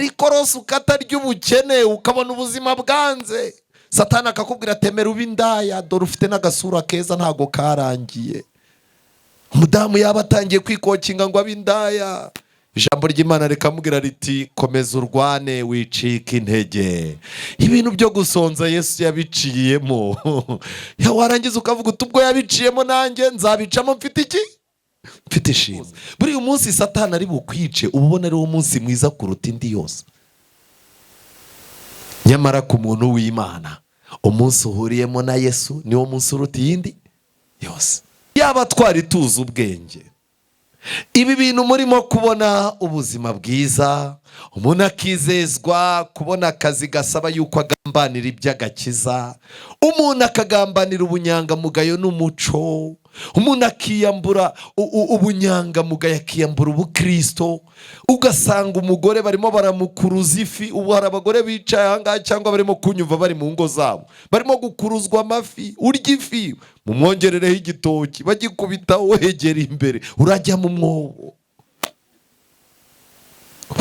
Hari ikorosi ukata ry'ubukene, ukabona ubuzima bwanze. Satani akakubwira: "Temera ube indaya, dore ufite n'agasura keza, ntago karangiye." Umudamu yaba atangiye kwikokinga ngo abe indaya, ijambo ry'Imana rikamubwira riti: "Komeza urwane, wicika intege." Ibintu byo gusonza Yesu yabiciyemo. Warangiza ukavuga uti: "Ubwo yabiciyemo, nanjye nzabicamo mfite iki? Mfite ishimwe." Buriya munsi Satani ari bukwice, uba ubona ari wo munsi mwiza kuruta indi yose. Nyamara ku muntu w'Imana, umunsi uhuriyemo na Yesu niwo munsi uruta iyindi yose. Yaba twari tuzi ubwenge, ibi bintu murimo kubona, ubuzima bwiza, umuntu akizezwa kubona akazi gasaba yuko agambanira iby'agakiza, umuntu akagambanira ubunyangamugayo n'umuco, umuntu akiyambura ubunyangamugayo, akiyambura ubukristo, ugasanga umugore barimo baramukuruza ifi. Ubu hari abagore bicaye ahangaha cyangwa barimo kunyumva bari mu ngo zabo, barimo gukuruzwa amafi. Urya ifi, mumwongerereho igitoki, bagikubita, wegera imbere, urajya mu mwobo.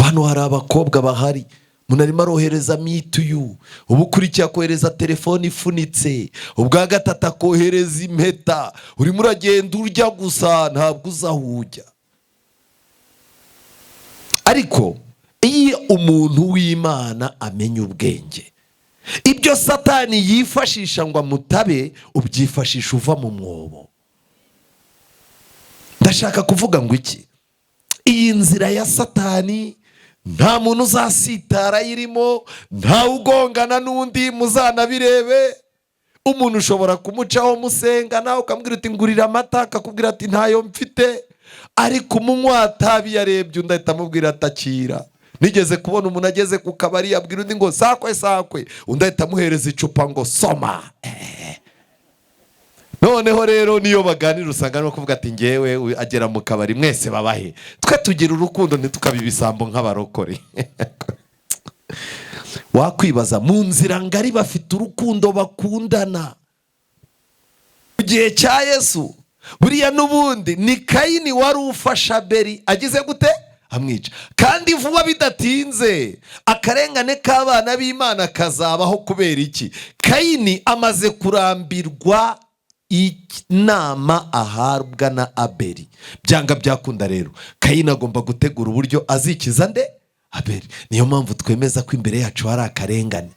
Hano hari abakobwa bahari, umuntu arimo arohereza mituyu, ubu ukurikiye akohereza telefone ifunitse, ubwa gatatu akohereza impeta. Urimo uragenda urya gusa, ntabwo uzi aho ujya. Ariko iyo umuntu w'Imana amenya ubwenge, ibyo Satani yifashisha ngo amutabe, ubyifashisha uva mu mwobo. Ndashaka kuvuga ngo iki? Iyi nzira ya Satani nta muntu uzasitara ayirimo, ntawe ugongana n'undi. Muzanabirebe, umuntu ushobora kumucaho musengana, ukamubwira uti: "Ngurira amata," akakubwira ati: "Ntayo mfite." Ariko umunywa tabi yarebye undi, ahita amubwira atakira. Nigeze kubona umuntu ageze ku kabari, abwira undi ngo: "Sakwe sakwe," undi ahita amuhereza icupa ngo: "Soma." Noneho rero niyo baganira, usanga arimo kuvuga ati: "Ngewe agera mu kabari mwese babahe." Twe tugira urukundo, ntitukabe ibisambo nk'abarokore. Wakwibaza, mu nzira ngari bafite urukundo, bakundana. Mu gihe cya Yesu, buriya n'ubundi ni Kayini wari ufasha Abeli, agize gute? Amwica. Kandi vuba bidatinze akarengane k'abana b'Imana kazabaho. Kubera iki? Kayini amaze kurambirwa inama ahabwa na Abeli. Byanga byakunda rero, Kayini agomba gutegura uburyo azikiza nde? Abeli. Niyo mpamvu twemeza ko imbere yacu hari akarengane.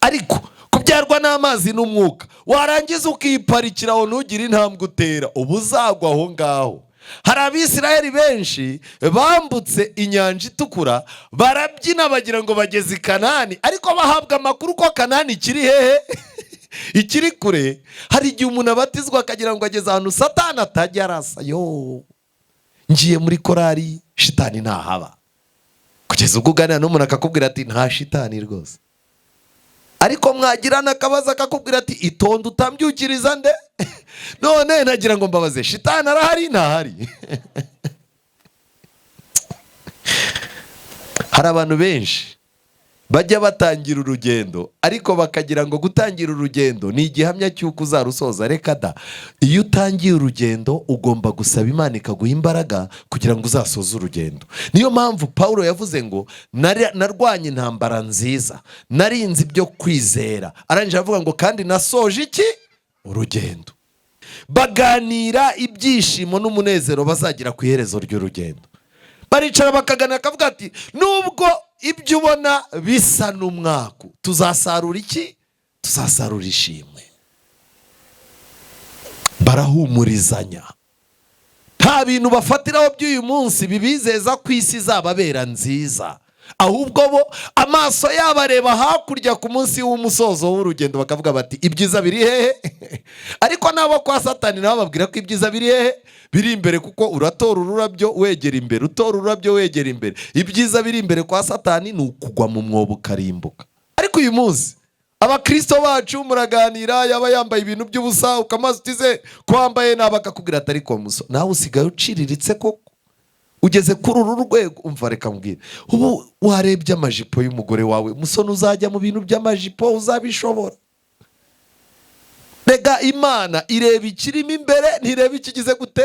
Ariko kubyarwa n'amazi n'umwuka, warangiza ukiparikira aho, ntugire intambwe utera, uba uzagwa aho ngaho. Hari Abisirayeli benshi bambutse Inyanja Itukura, barabyina, bagira ngo bageze i Kanani, ariko bahabwa amakuru ko Kanani ikiri hehe? Ikiri kure. Hari igihe umuntu abatizwa akagira ngo ageze ahantu Satani atajya arasa. Yo ngiye muri korari, shitani ntahaba. Kugeza ubwo uganira n'umuntu akakubwira ati: "Nta shitani rwose." Ariko mwagirana akabazo, akakubwira ati: "Itonde utambyukiriza nde." None nagira ngo mbabaze: shitani arahari, ntahari? Hari abantu benshi bajya batangira urugendo, ariko bakagira ngo gutangira urugendo ni igihamya cy'uko uzarusoza. Reka da! Iyo utangiye urugendo, ugomba gusaba Imana ikaguha imbaraga kugira ngo uzasoze urugendo. Niyo mpamvu Paul yavuze ngo: "Narwanye intambara nziza, narinze ibyo kwizera." Arangije avuga ngo: "Kandi nasoje iki? Urugendo." Baganira ibyishimo n'umunezero bazagira ku iherezo ry'urugendo. Baricara bakaganira, akavuga ati: "Nubwo ibyo ubona bisa n'umwaku, tuzasarura iki? Tuzasarura ishimwe." Barahumurizanya. Nta bintu bafatiraho by'uyu munsi bibizeza ko isi izababera nziza, ahubwo bo amaso yabo areba hakurya ku munsi w'umusozo w'urugendo, bakavuga bati: "Ibyiza biri hehe?" Ariko nabo kwa Satani nabo babwira ko ibyiza biri hehe? Biri imbere. Kuko uratora ururabyo wegera imbere, utora ururabyo wegera imbere. Ibyiza biri imbere kwa Satani ni ukugwa mu mwobo ukarimbuka. Ariko uyu munsi abakristo bacu muraganira, yaba yambaye ibintu by'ubusa, ukamaze utize ko wambaye nabi, akakubwira ati: "Ariko muso, nawe usigaye uciriritse koko, ugeze kuri uru rwego." Umva, reka mbwira, ubu warebye amajipo y'umugore wawe, musoni, uzajya mu bintu by'amajipo uzabishobora? Rega Imana ireba ikirimo imbere, ntireba ikigize gute?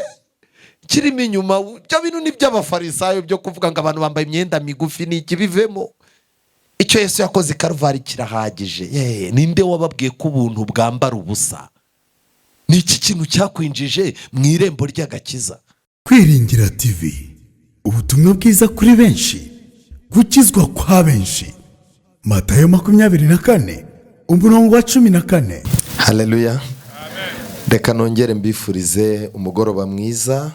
Kirimo inyuma. Ibyo bintu ni iby'abafarisayo byo kuvuga ngo abantu bambaye imyenda migufi, ni iki? Bivemo. Icyo Yesu yakoze i Karuvari kirahagije. Yeee, ninde wababwiye ko ubuntu bwambara ubusa? Ni iki kintu cyakwinjije mu irembo ry'agakiza? Kwiringira TV, ubutumwa bwiza kuri benshi, gukizwa kwa benshi. Matayo 24, umurongo wa 14. Haleluya! Reka nongere mbifurize umugoroba mwiza.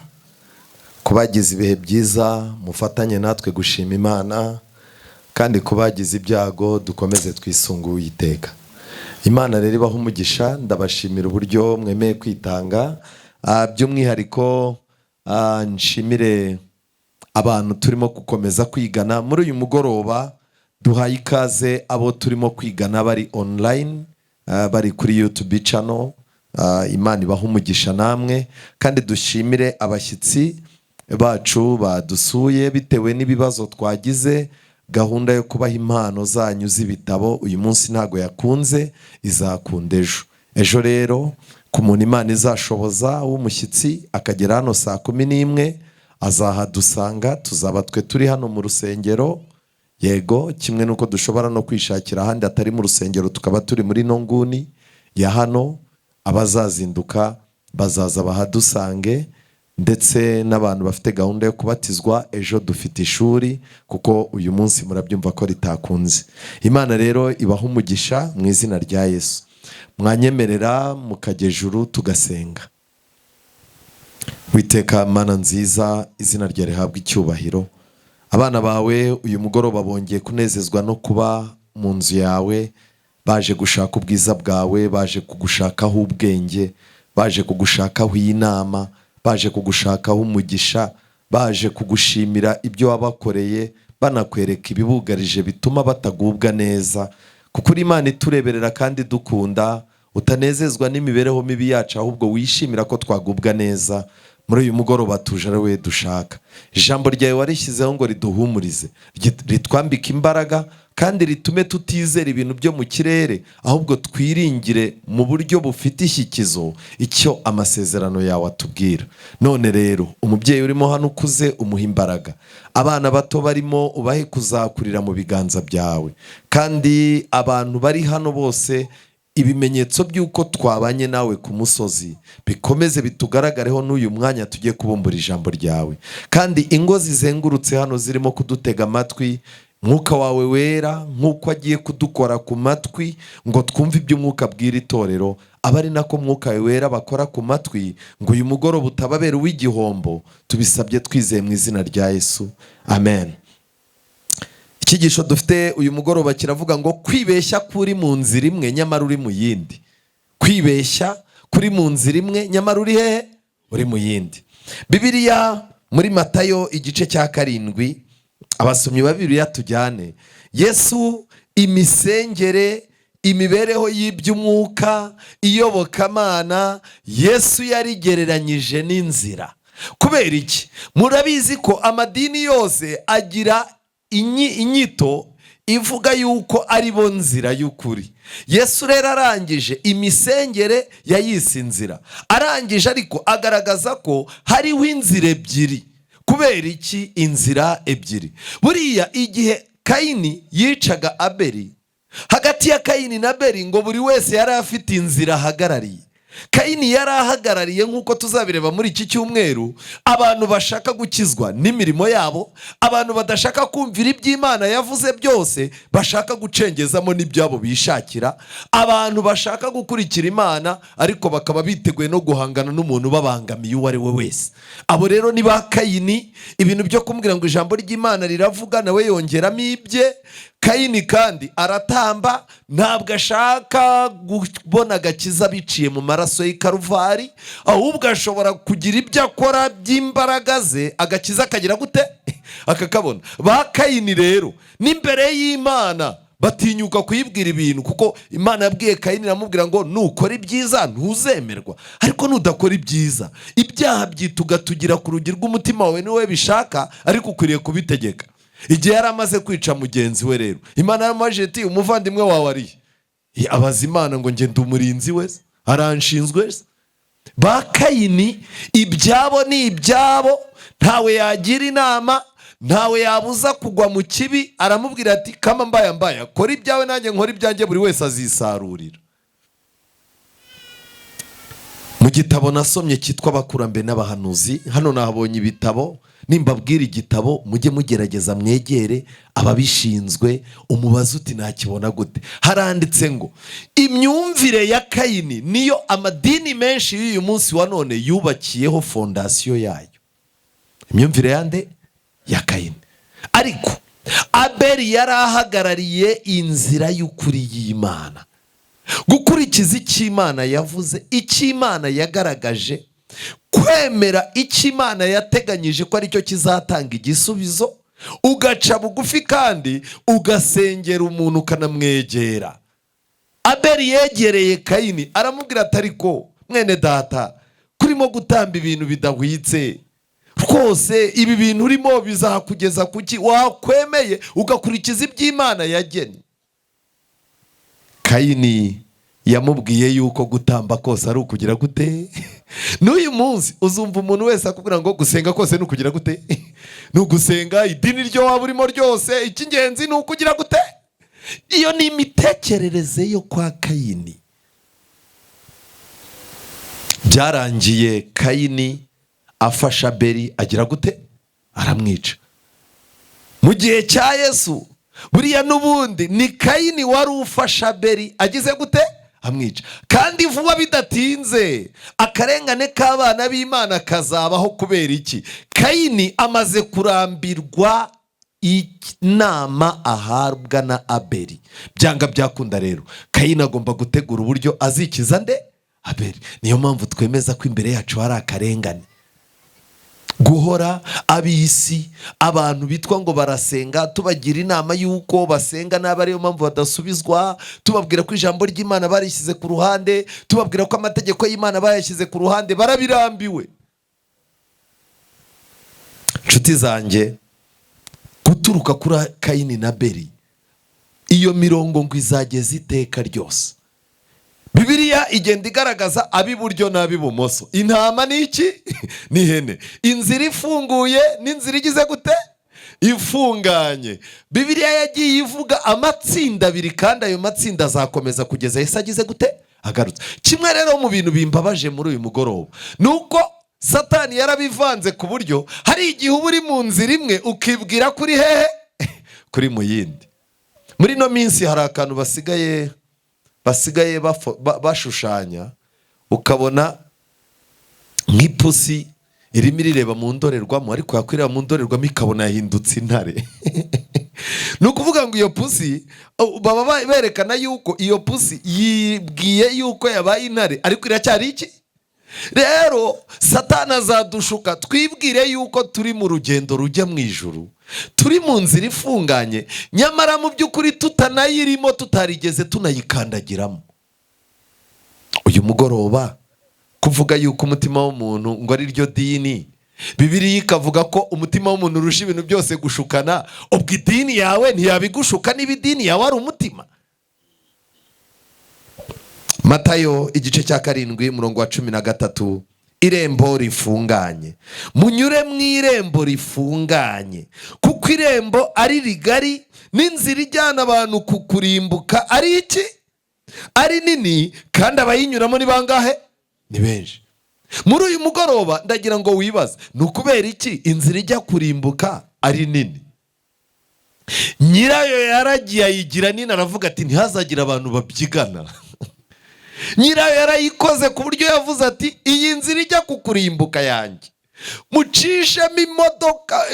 Ku bagize ibihe byiza, mufatanye natwe gushima Imana, kandi ku bagize ibyago, dukomeze twisunge Uwiteka Imana. Rero ibaha umugisha. Ndabashimira uburyo mwemeye kwitanga. By'umwihariko nshimire abantu turimo gukomeza kwigana muri uyu mugoroba. Duhaye ikaze abo turimo kwigana bari online, bari kuri YouTube channel. Imana ibaha umugisha namwe. Kandi dushimire abashyitsi bacu badusuye. Bitewe n'ibibazo twagize, gahunda yo kubaha impano zanyu z'ibitabo uyu munsi ntabwo yakunze, izakunda ejo. Ejo rero, ku muntu Imana izashoboza w'umushyitsi akagera hano saa 11, azahadusanga. Tuzaba twe turi hano mu rusengero. Yego, kimwe n'uko dushobora no kwishakira ahandi atari mu rusengero, tukaba turi muri ino nguni ya hano. Abazazinduka bazaza bahadusange, ndetse n'abantu bafite gahunda yo kubatizwa, ejo dufite ishuri, kuko uyu munsi murabyumva ko ritakunze. Imana rero ibaha umugisha mu izina rya Yesu. Mwanyemerera mukajya ejuru tugasenga. Witeka Mana nziza, izina ryawe rihabwa icyubahiro. Abana bawe uyu mugoroba bongeye kunezezwa no kuba mu nzu yawe. Baje gushaka ubwiza bwawe, baje kugushakaho ubwenge, baje kugushakaho inama, baje kugushakaho umugisha, baje kugushimira ibyo wabakoreye, banakwereka ibibugarije bituma batagubwa neza, kuko uri Imana itureberera kandi dukunda, utanezezwa n'imibereho mibi yacu, ahubwo wishimira ko twagubwa neza. Muri uyu mugoroba tuje ari we dushaka. Ijambo ryawe warishyizeho ngo riduhumurize, ritwambike imbaraga, kandi ritume tutizera ibintu byo mu kirere, ahubwo twiringire mu buryo bufite ishyikizo icyo amasezerano yawe atubwira. None rero, umubyeyi urimo hano ukuze umuha imbaraga, abana bato barimo ubahe kuzakurira mu biganza byawe, kandi abantu bari hano bose, ibimenyetso by'uko twabanye nawe ku musozi bikomeze bitugaragareho n'uyu mwanya tugiye kubumbura ijambo ryawe. Kandi ingo zizengurutse hano zirimo kudutega amatwi, Mwuka wawe Wera nk'uko agiye kudukora ku matwi ngo twumve ibyo Umwuka abwira itorero, aba ari nako Mwuka wawe Wera bakora ku matwi ngo uyu mugoroba utababera uw'igihombo. Tubisabye twizeye mu izina rya Yesu, amen. Icyigisho dufite uyu mugoroba kiravuga ngo: kwibeshya kuri mu nzira imwe nyamara uri mu yindi. Kwibeshya kuri mu nzira imwe nyamara uri hehe? Uri mu yindi. Bibiliya muri Matayo igice cya 7, abasomyi ba Bibiliya tujyane. Yesu, imisengere, imibereho y'iby'umwuka, iyobokamana, Yesu yarigereranyije n'inzira. Kubera iki? Murabizi ko amadini yose agira inyito ivuga yuko ari bo nzira y'ukuri. Yesu rero arangije, imisengere yayise inzira. Arangije ariko agaragaza ko hariho inzira ebyiri. Kubera iki inzira ebyiri? Buriya igihe Kayini yicaga Abeli, hagati ya Kayini na Abeli, ngo buri wese yari afite inzira ahagarariye. Kayini yari ahagarariye, nk'uko tuzabireba muri iki cyumweru, abantu bashaka gukizwa n'imirimo yabo, abantu badashaka kumvira iby'Imana yavuze byose, bashaka gucengezamo n'ibyabo bishakira, abantu bashaka gukurikira Imana ariko bakaba biteguye no guhangana n'umuntu ubabangamiye uwo ari we wese. Abo rero ni ba Kayini. Ibintu byo kumbwira ngo ijambo ry'Imana riravuga, nawe yongeramo ibye. Kayini kandi aratamba, ntabwo ashaka kubona agakiza biciye mu maraso y'i Karuvari, ahubwo ashobora kugira ibyo akora by'imbaraga ze, agakiza akagira gute? Akakabona. Ba Kayini rero n'imbere y'Imana batinyuka kuyibwira ibintu, kuko Imana yabwiye Kayini, iramubwira ngo: nukora ibyiza ntuzemerwa, ariko nudakora ibyiza, ibyaha byitugatugira ku rugi rw'umutima wawe, niwe bishaka, ariko ukwiriye kubitegeka. Igihe yari amaze kwica mugenzi we rero, Imana yaramubajije iti: umuvandimwe wawe arihe? Abaza Imana ngo: ngende umurinzi we se? Aranshinzwe se? Ba Kayini ibyabo ni ibyabo, ntawe yagira inama. Ntawe yabuza kugwa mu kibi. Aramubwira ati: "Kama mbaya mbaya, kora ibyawe, nanjye nkora ibyanjye, buri wese azisarurira." Mu gitabo nasomye cyitwa Abakurambere n'Abahanuzi, hano nahabonye ibitabo. Nimbabwira igitabo, mujye mugerageza mwegere ababishinzwe, umubaze uti: "Nakibona gute?" Haranditse ngo imyumvire ya Kayini niyo amadini menshi y'uyu munsi wa none yubakiyeho fondation yayo. Imyumvire yande? Ya Kayini. Ariko Abeli yari ahagarariye inzira y'ukuri y'Imana, gukurikiza icyo Imana yavuze, icyo Imana yagaragaje, kwemera icyo Imana yateganyije ko aricyo kizatanga igisubizo, ugaca bugufi kandi ugasengera umuntu, ukanamwegera. Abeli yegereye Kayini, aramubwira ati: "Ariko mwene data, kurimo gutamba ibintu bidahwitse rwose, ibi bintu urimo bizakugeza kuki? Wakwemeye ugakurikiza iby'Imana yagennye?" Kayini yamubwiye yuko gutamba kose ari ukugira gute? N'uyu munsi uzumva umuntu wese akubwira ngo gusenga kose ni ukugira gute? Ni ugusenga. Idini ryo waba urimo ryose, icy'ingenzi ni ukugira gute? Iyo ni imitekerereze yo kwa Kayini. Byarangiye Kayini afasha Abeli, agira gute? Aramwica. Mu gihe cya Yesu, buriya n'ubundi ni Kayini wari ufasha Abeli, agize gute? Amwica. Kandi vuba bidatinze akarengane k'abana b'Imana kazabaho. Kubera iki? Kayini amaze kurambirwa inama ahabwa na Abeli. Byanga byakunda rero, Kayini agomba gutegura uburyo azikiza nde? Abeli. Niyo mpamvu twemeza ko imbere yacu hari akarengane. Guhora ab'isi, abantu bitwa ngo barasenga, tubagira inama y'uko basenga nabi, ariyo mpamvu badasubizwa, tubabwira ko ijambo ry'Imana barishyize ku ruhande, tubabwira ko amategeko y'Imana bayashyize ku ruhande, barabirambiwe. Inshuti zanjye, guturuka kuri Kayini na Beri, iyo mirongo ngo izageza iteka ryose. Bibiliya igenda igaragaza ab'iburyo n'ab'ibumoso, intama ni iki? N'ihene, inzira ifunguye n'inzira igize gute? Ifunganye. Bibiliya yagiye ivuga amatsinda abiri, kandi ayo matsinda azakomeza kugeza Yesu agize gute? Agarutse. Kimwe rero mu bintu bimbabaje muri uyu mugoroba ni uko Satani yarabivanze, ku buryo hari igihe uba uri mu nzira imwe ukibwira kuri hehe? Kuri mu yindi. Muri ino minsi hari akantu basigaye bashushanya, ukabona nk'ipusi irimo irireba mu ndorerwamo, ariko yakwireba mu ndorerwamo ikabona yahindutse intare. Ni ukuvuga ngo iyo pusi, baba berekana yuko iyo pusi yibwiye yuko yabaye intare, ariko iracyari iki? Rero Satani azadushuka twibwire yuko turi mu rugendo rujya mu ijuru, turi mu nzira ifunganye, nyamara mu by'ukuri tutanayirimo, tutarigeze tunayikandagiramo. Uyu mugoroba, kuvuga yuko umutima w'umuntu ngo ari ryo dini, Bibiliya ikavuga ko umutima w'umuntu urusha ibintu byose gushukana, ubwo idini yawe ntiyabigushuka niba idini yawe ari umutima? Matayo igice cya 7, umurongo wa 13: irembo rifunganye. Munyure mu irembo rifunganye, kuko irembo ari rigari, n'inzira ijyana abantu ku kurimbuka ari iki? Ari nini, kandi abayinyuramo ni bangahe? Ni benshi. Muri uyu mugoroba ndagira ngo wibaze: ni ukubera iki inzira ijya kurimbuka ari nini? Nyirayo yaragiye ayigira nini, aravuga ati: "Ntihazagire abantu babyigana." Nyirayo yarayikoze ku buryo yavuze ati: "Iyi nzira ijya kukurimbuka yanjye, mucishemo imodoka,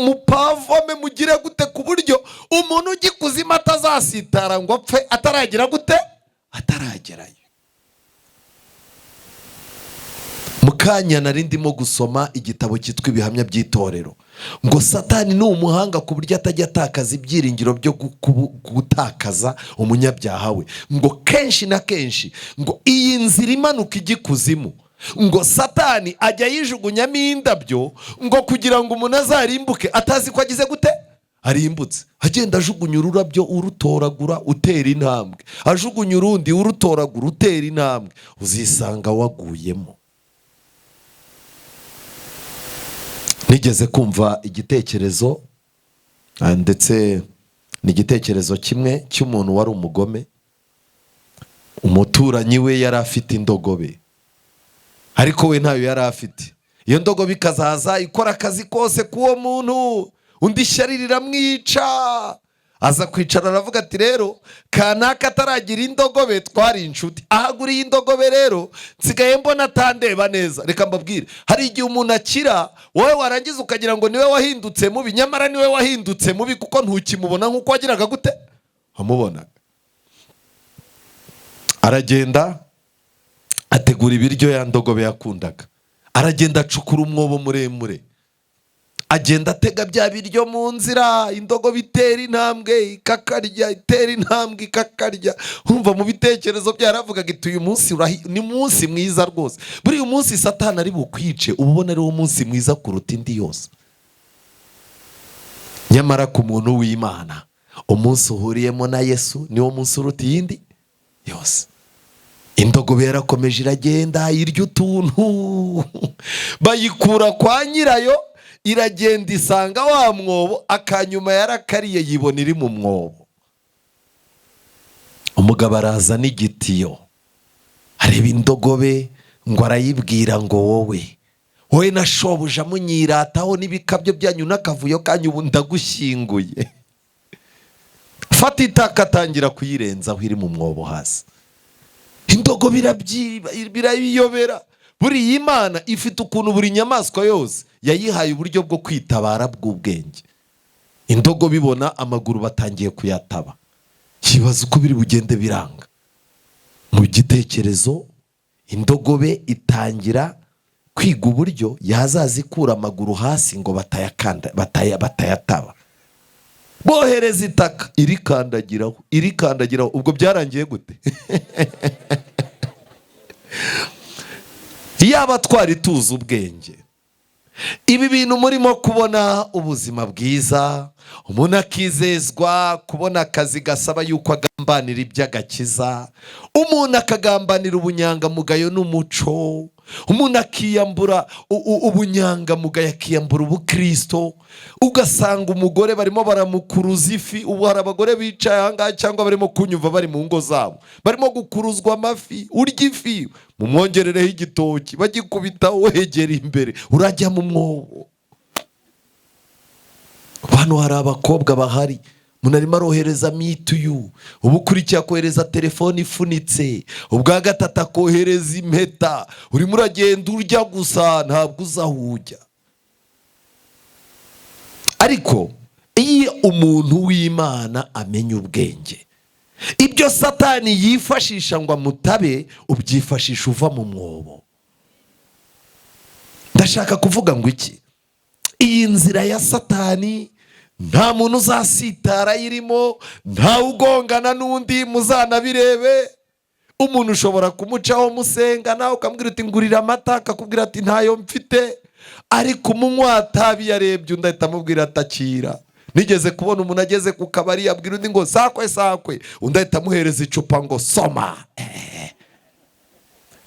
mupavome, mugire gute, ku buryo umuntu ujya ikuzimu atazasitara ngo apfe ataragira gute? Ataragerayo." Mu kanya nari ndimo gusoma igitabo cyitwa Ibihamya by'Itorero, ngo Satani ni umuhanga ku buryo atajya atakaza ibyiringiro byo gutakaza umunyabyaha we. Ngo kenshi na kenshi, ngo iyi nzira imanuka ijya ikuzimu, ngo Satani ajya ayijugunyamo indabyo, ngo kugira ngo umuntu azarimbuke atazi ko agize gute? Arimbutse. Agenda ajugunya ururabyo, urutoragura utera intambwe, ajugunya urundi, urutoragura utera intambwe, uzisanga waguyemo. Nigeze kumva igitekerezo, ndetse ni igitekerezo kimwe cy'umuntu wari umugome. Umuturanyi we yari afite indogobe, ariko we ntayo yari afite. Iyo ndogobe ikazaza ikora akazi kose k'uwo muntu, undi ishyari riramwica. Aza kwicara aravuga ati: "Rero kanaka ataragira indogobe twari inshuti, ahaguriye indogobe rero nsigaye mbona atandeba neza." Reka mbabwire, hari igihe umuntu akira, wowe warangiza ukagira ngo niwe wahindutse mubi, nyamara niwe wahindutse mubi, kuko ntukimubona nk'uko wagiraga gute wamubonaga. Aragenda ategura ibiryo ya ndogobe yakundaga, aragenda acukura umwobo muremure, agenda atega bya biryo mu nzira. Indogobe itera intambwe ikakarya, itera intambwe ikakarya. Urumva, mu bitekerezo byaravugaga iti: "Uyu munsi ni munsi mwiza rwose." Buriya munsi Satani ari bukwice, uba ubona ari wo munsi mwiza kuruta indi yose. Nyamara ku muntu w'Imana, umunsi uhuriyemo na Yesu niwo munsi uruta iyindi yose. Indogobe yarakomeje iragenda irya utuntu, bayikura kwa nyirayo, iragenda isanga wa mwobo. Akanyuma yarakariye, yibona iri mu mwobo. Umugabo araza n'igitiyo, areba indogobe, ngo arayibwira ngo: "Wowe, wowe na shobuja munyirataho n'ibikabyo byanyu n'akavuyo kanyu, ubu ndagushyinguye." Fata itaka, atangira kuyirenzaho iri mu mwobo hasi. Indogobe birayiyobera. Buriya Imana ifite ukuntu buri nyamaswa yose yayihaye uburyo bwo kwitabara bw'ubwenge. Indogobe ibona amaguru batangiye kuyataba, kibaza uko biri bugende, biranga. Mu gitekerezo, indogobe itangira kwiga uburyo yazaza ikura amaguru hasi ngo batayakanda, batayataba. Bohereza itaka, irikandagiraho, irikandagiraho. Ubwo byarangiye gute? Yaba twari tuzi ubwenge, ibi bintu murimo kubona, ubuzima bwiza, umuntu akizezwa kubona akazi gasaba yuko agambanira iby'agakiza, umuntu akagambanira ubunyangamugayo n'umuco, umuntu akiyambura ubunyangamugayo, akiyambura ubukristo, ugasanga umugore barimo baramukuruza ifi. Ubu hari abagore bicaye ahangaha cyangwa barimo kunyumva bari mu ngo zabo, barimo gukuruzwa amafi. Urya ifi, mumwongerereho igitoki, bagikubita, wegera imbere, urajya mu mwobo. Hano hari abakobwa bahari, umuntu arimo arohereza mituyu, ubu ukurikiye akohereza telefone ifunitse, ubwa gatatu akohereza impeta. Urimo uragenda urya gusa, ntabwo uzi aho ujya. Ariko iyo umuntu w'Imana amenya ubwenge, ibyo Satani yifashisha ngo amutabe, ubyifashisha uva mu mwobo. Ndashaka kuvuga ngo iki? Iyi nzira ya Satani nta muntu uzasitara ayirimo, ntawe ugongana n'undi. Muzanabirebe, umuntu ushobora kumucaho musenga, nawe ukamubwira uti: "Ngurira amata," akakubwira ati: "Ntayo mfite." Ariko umunywa tabi yarebye undi, ahita amubwira atakira. Nigeze kubona umuntu ageze ku kabari, abwira undi ngo: "Sakwe, sakwe," undi ahita amuhereza icupa ngo: "Soma."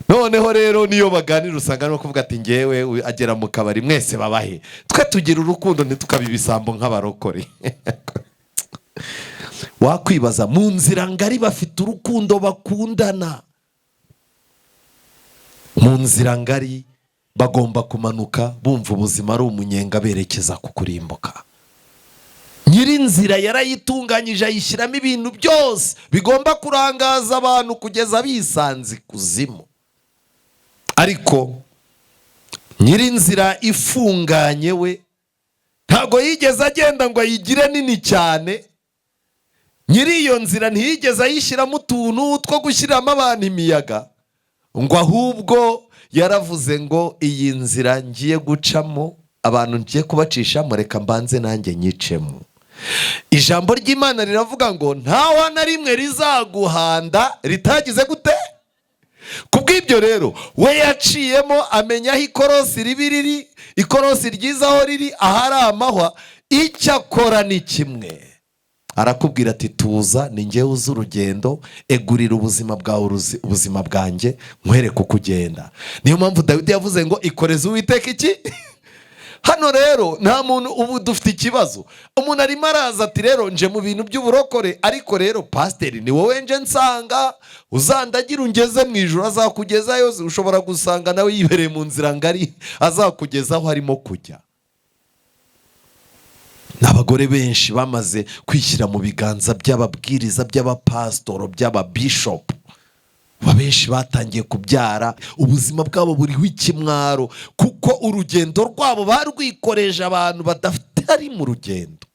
Noneho rero niyo baganira, usanga arimo kuvuga ati: "Ngewe agera mu kabari mwese babahe." Twe tugira urukundo, ntitukabe ibisambo nk'abarokore. Wakwibaza, mu nzira ngari bafite urukundo bakundana, mu nzira ngari bagomba kumanuka bumva ubuzima ari umunyenga berekeza ku kurimbuka. Nyir'inzira yarayitunganyije, ayishyiramo ibintu byose bigomba kurangaza abantu kugeza bisanze ikuzimu. Ariko nyir'inzira ifunganye we ntabwo yigeze agenda ngo ayigire nini cyane. Nyiri iyo nzira ntiyigeze ayishyiramo utuntu two gushyiramo abantu imiyaga, ngo ahubwo yaravuze ngo: "Iyi nzira ngiye gucamo, abantu ngiye kubacishamo, reka mbanze nanjye nyicemo." Ijambo ry'Imana riravuga ngo ntawa na rimwe rizaguhanda ritagize gute? Kubw'ibyo rero, we yaciyemo, amenya aho ikorosi ribi riri, ikorosi ryiza aho riri, ahari amahwa. Icyo akora ni kimwe, arakubwira ati: "Tuza, ni ngewe uzi urugendo, egurira ubuzima bwawe ubuzima bwanjye, nkwereke uko ugenda." Niyo mpamvu Dawidi yavuze ngo: "Ikoreze Uwiteka iki." Hano rero nta muntu, ubu dufite ikibazo. Umuntu arimo araza ati: "Rero nje mu bintu by'uburokore, ariko rero pasiteri, ni wowe nje nsanga, uzandagira ungeze mu ijuru." Azakugezayo? Ushobora gusanga nawe yibereye mu nzira ngari, azakugezaho arimo kujya. Ni abagore benshi bamaze kwishyira mu biganza by'ababwiriza, by'abapasitoro, by'ababishopu. Benshi batangiye kubyara, ubuzima bwabo buriho ikimwaro, kuko urugendo rwabo barwikoreje abantu badatari mu rugendo.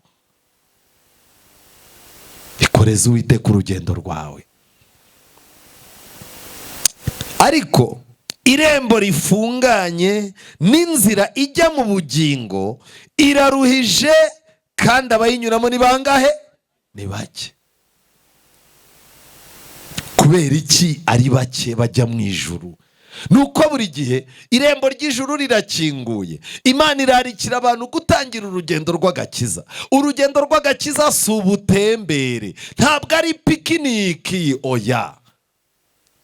Ikoreze Uwiteka urugendo rwawe. Ariko irembo rifunganye n'inzira ijya mu bugingo iraruhije, kandi abayinyuramo ni bangahe? Ni bake. Kubera iki ari bake bajya mu ijuru? Ni uko buri gihe irembo ry'ijuru rirakinguye. Imana irarikira abantu gutangira urugendo rw'agakiza. Urugendo rw'agakiza si ubutembere, ntabwo ari pikiniki, oya.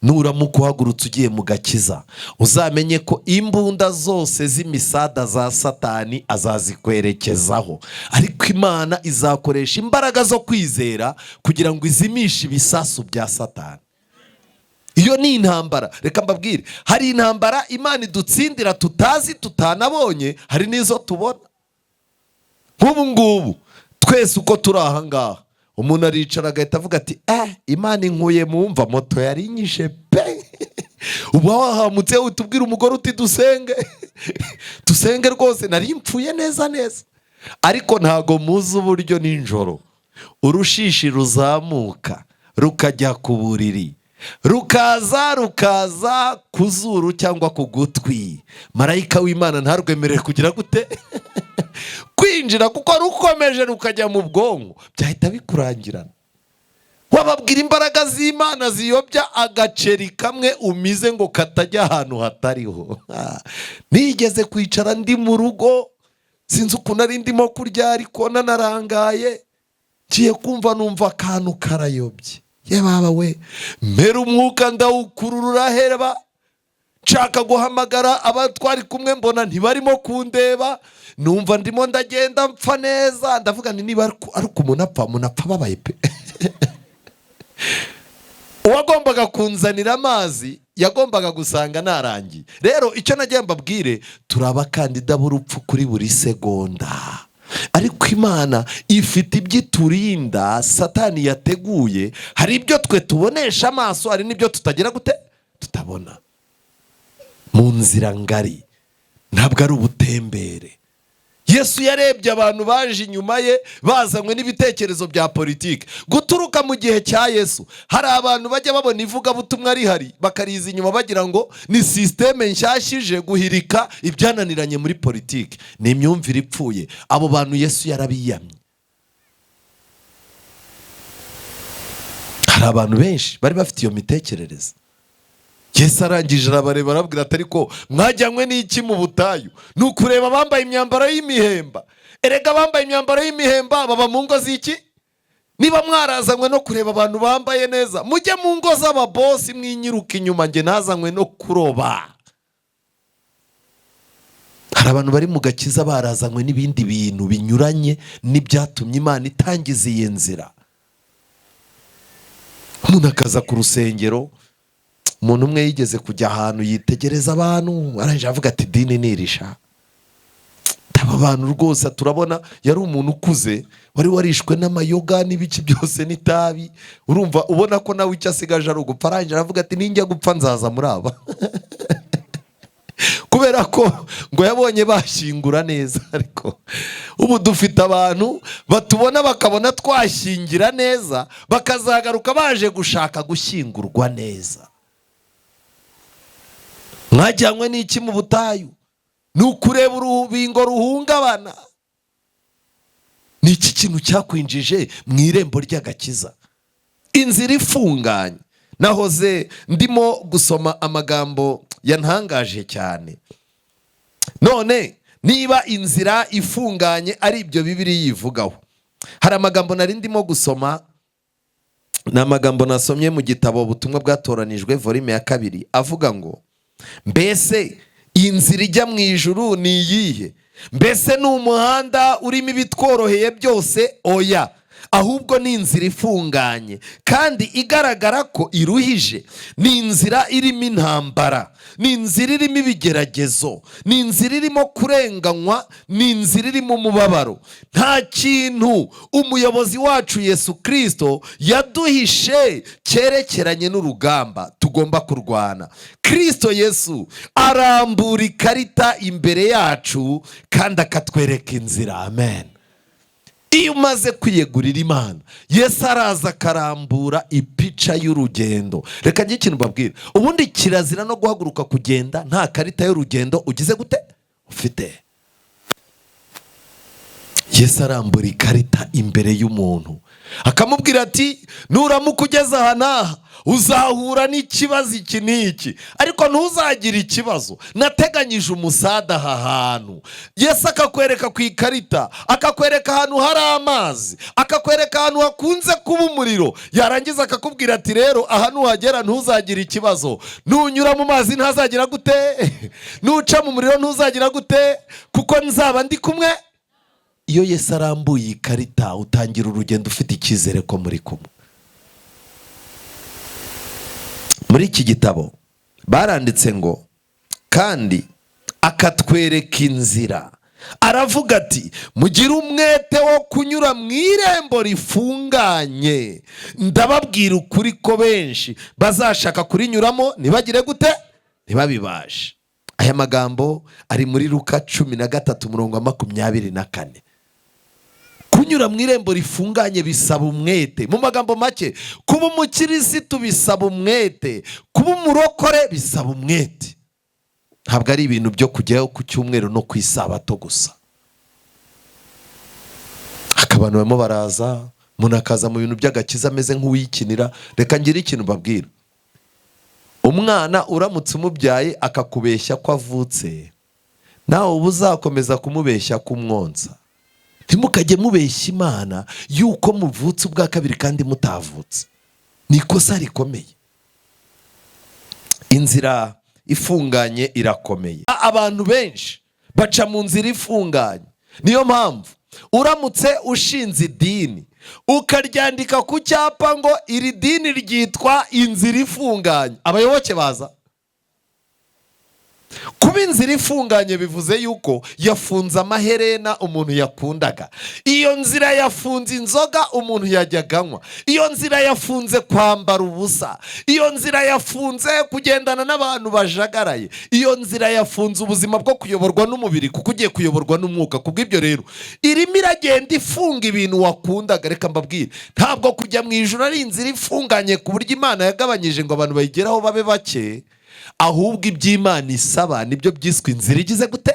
Nuramuka uhagurutse ugiye mu gakiza, uzamenye ko imbunda zose z'imisada za Satani azazikwerekezaho, ariko Imana izakoresha imbaraga zo kwizera kugira ngo izimishe ibisasu bya Satani. Iyo ni intambara. Reka mbabwire, hari intambara Imana idutsindira tutazi, tutanabonye, hari n'izo tubona. Nk'ubu ngubu twese uko turi aha ngaha, umuntu aricara agahita avuga ati: "Eh, Imana inkuye mu mva, moto yari inyishe pe." Uba wahamutse utubwira umugore uti: "Dusenge, dusenge rwose, nari mpfuye neza neza." Ariko ntago muzi uburyo nijoro urushishi ruzamuka rukajya ku buriri, rukaza rukaza ku zuru cyangwa ku gutwi, marayika w'Imana ntarwemerere kugira gute? Kwinjira, kuko rukomeje rukajya mu bwonko byahita bikurangirana. Wababwira imbaraga z'Imana ziyobya agaceri kamwe umize ngo katajya ahantu hatariho. Nigeze kwicara ndi mu rugo, sinzi ukuntu ari ndimo kurya ariko nanarangaye, ngiye kumva numva akantu karayobye. Ye baba we, mpera umwuka ndawukurura uraheba. Nshaka guhamagara aba twari kumwe, mbona ntibarimo kundeba, numva ndimo ndagenda mpfa neza. Ndavuga nti: "Niba ari uko umuntu apfa, umuntu apfa ababaye pe." Uwagombaga kunzanira amazi yagombaga gusanga narangiye. Rero icyo nagiye mbabwire, turi abakandida b'urupfu kuri buri segonda, ariko Imana ifite ibyo iturinda Satani yateguye. Hari ibyo twe tubonesha amaso, hari n'ibyo tutagira gute? Tutabona. Mu nzira ngari ntabwo ari ubutembere. Yesu yarebye abantu baje inyuma ye bazanywe n'ibitekerezo bya politiki. Guturuka mu gihe cya Yesu, hari abantu bajya babona ivugabutumwa rihari bakariza inyuma, bagira ngo ni sisiteme nshyashya ije guhirika ibyananiranye muri politiki. Ni imyumvire ipfuye. Abo bantu Yesu yarabiyamye. Hari abantu benshi bari bafite iyo mitekerereze. Yesu arangije arabareba, arababwira ati: "Ariko mwajyanywe n'iki mu butayu? Ni ukureba abambaye imyambaro y'imihemba? Erega abambaye imyambaro y'imihemba baba mu ngo z'iki? Niba mwarazanywe no kureba abantu bambaye neza, mujye mu ngo z'ababosi, mwinyiruka inyuma. Njye nazanywe no kuroba." Hari abantu bari mu gakiza barazanywe n'ibindi bintu binyuranye n'ibyatumye Imana itangiza iyi nzira. Umuntu akaza ku rusengero. Umuntu umwe yigeze kujya ahantu yitegereza abantu, arangije avuga ati: "Dini nirisha aba bantu rwose." Turabona yari umuntu ukuze wari warishwe n'amayoga n'ibiki byose n'itabi, urumva ubona ko nawe icyo asigaje ari ugupfa. Arangije aravuga ati: "Ninjya gupfa nzaza muri aba," kubera ko ngo yabonye bashyingura neza. Ariko ubu dufite abantu batubona bakabona twashyingira neza, bakazagaruka baje gushaka gushyingurwa neza. Mwajyanywe n'iki mu butayu? Ni ukureba urubingo ruhungabana? Ni iki kintu cyakwinjije mu irembo ry'agakiza, inzira ifunganye? Nahoze ndimo gusoma amagambo yantangaje cyane. None niba inzira ifunganye ari ibyo Bibiliya yivugaho, hari amagambo nari ndimo gusoma, ni amagambo nasomye mu gitabo Ubutumwa Bwatoranijwe, volume ya 2, avuga ngo: "Mbese iyi nzira ijya mu ijuru ni iyihe?" Mbese ni umuhanda urimo ibitworoheye byose? Oya, ahubwo ni inzira ifunganye kandi igaragara ko iruhije. Ni inzira irimo intambara, ni inzira irimo ibigeragezo, ni inzira irimo kurenganywa, ni inzira irimo umubabaro. Nta kintu umuyobozi wacu Yesu Kirisito yaduhishe cyerekeranye n'urugamba tugomba kurwana. Kirisito Yesu arambura ikarita imbere yacu kandi akatwereka inzira. Amen. Iyo umaze kwiyegurira Imana, Yesu araza akarambura ipica y'urugendo. Reka njye ikintu mbabwira: ubundi kirazira no guhaguruka kugenda nta karita y'urugendo ugize gute ufite. Yesu arambura ikarita imbere y'umuntu, akamubwira ati: "Nuramuka ugeze aha n'aha, uzahura n'ikibazo iki n'iki, ariko ntuzagire ikibazo, nateganyije umusada aha hantu." Yesu akakwereka ku ikarita, akakwereka ahantu hari amazi, akakwereka ahantu hakunze kuba umuriro. Yarangiza akakubwira ati: "Rero aha nuhagera ntuzagire ikibazo. Nunyura mu mazi ntazagira gute? Nuca mu muriro ntuzagira gute? Kuko nzaba ndi kumwe." Iyo Yesu arambuye ikarita, utangira urugendo ufite icyizere ko muri kumwe. Muri iki gitabo baranditse ngo: "Kandi akatwereka inzira." Aravuga ati: "Mugire umwete wo kunyura mu irembo rifunganye. Ndababwira ukuri ko benshi bazashaka kurinyuramo ntibagire gute? Ntibabibashe." Aya magambo ari muri Luka 13, umurongo wa 24. Kunyura mu irembo rifunganye bisaba umwete. Mu magambo make, kuba umukirisitu bisaba umwete, kuba umurokore bisaba umwete. Ntabwo ari ibintu byo kujyayo ku cyumweru no ku isabato gusa. Abantu barimo baraza, umuntu akaza mu bintu by'agakiza ameze nk'uwikinira. Reka ngire ikintu mbabwira: umwana uramutse umubyaye akakubeshya ko avutse, nawe uba uzakomeza kumubeshya ko umwonsa. Ntimukajye mubeshya Imana yuko muvutse ubwa kabiri kandi mutavutse, ni ikosa rikomeye. Inzira ifunganye irakomeye. Abantu benshi baca mu nzira ifunganye. Niyo mpamvu uramutse ushinze idini, ukaryandika ku cyapa ngo iri dini ryitwa inzira ifunganye, abayoboke baza. Kuba inzira ifunganye bivuze yuko yafunze amaherena umuntu yakundaga, iyo nzira yafunze inzoga umuntu yajyaga anywa, iyo nzira yafunze kwambara ubusa, iyo nzira yafunze kugendana n'abantu bajagaraye, iyo nzira yafunze ubuzima bwo kuyoborwa n'umubiri kuko ugiye kuyoborwa n'umwuka. Kubw'ibyo rero irimo iragenda ifunga ibintu wakundaga. Reka mbabwire, ntabwo kujya mu ijuru ari inzira ifunganye ku buryo Imana yagabanyije ngo abantu bayigeraho babe bake. Ahubwo iby'Imana isaba nibyo byiswe inzira igize gute?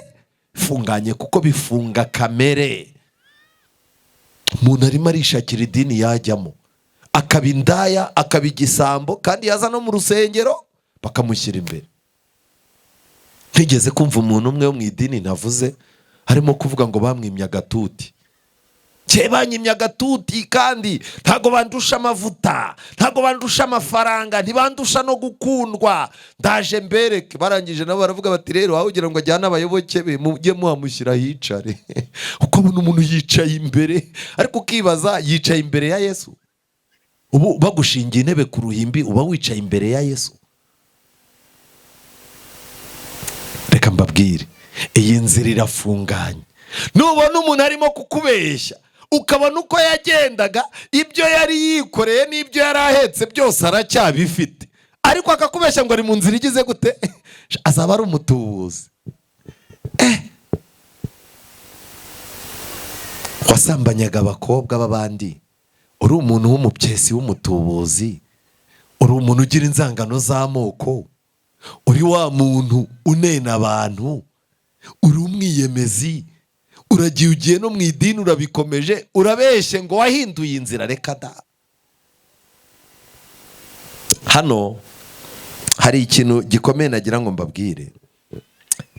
Ifunganye, kuko bifunga kamere. Umuntu arimo arishakira idini yajyamo, akaba indaya, akaba igisambo, kandi yaza no mu rusengero bakamushyira imbere. Ntigeze kumva umuntu umwe wo mu idini navuze arimo kuvuga ngo bamwimye agatuti. Cye banyimye agatuti, kandi ntabwo bandusha amavuta, ntabwo bandusha amafaranga, ntibandusha no gukundwa. Ndaje mbereke. Barangije nabo baravuga bati: "Rero aho kugira ngo ajyane abayoboke be, mujye muhamushyira hicare." Uko ubona umuntu yicaye imbere, ariko ukibaza: yicaye imbere ya Yesu? Ubu bagushingiye intebe ku ruhimbi, uba wicaye imbere ya Yesu? Reka mbabwire, iyi nzira irafunganye. Nubona umuntu arimo kukubeshya, ukabona uko yagendaga, ibyo yari yikoreye n'ibyo yari ahetse byose aracyabifite, ariko akakubeshya ngo ari mu nzira igize gute, azaba ari umutubuzi. Wasambanyaga abakobwa b'abandi, uri umuntu w'umupyesi w'umutubuzi, uri umuntu ugira inzangano z'amoko, uri wa muntu unena abantu, uri umwiyemezi, uragiye ugiye no mu idini urabikomeje, urabeshye ngo wahinduye inzira. Reka da. Hano hari ikintu gikomeye nagira ngo mbabwire.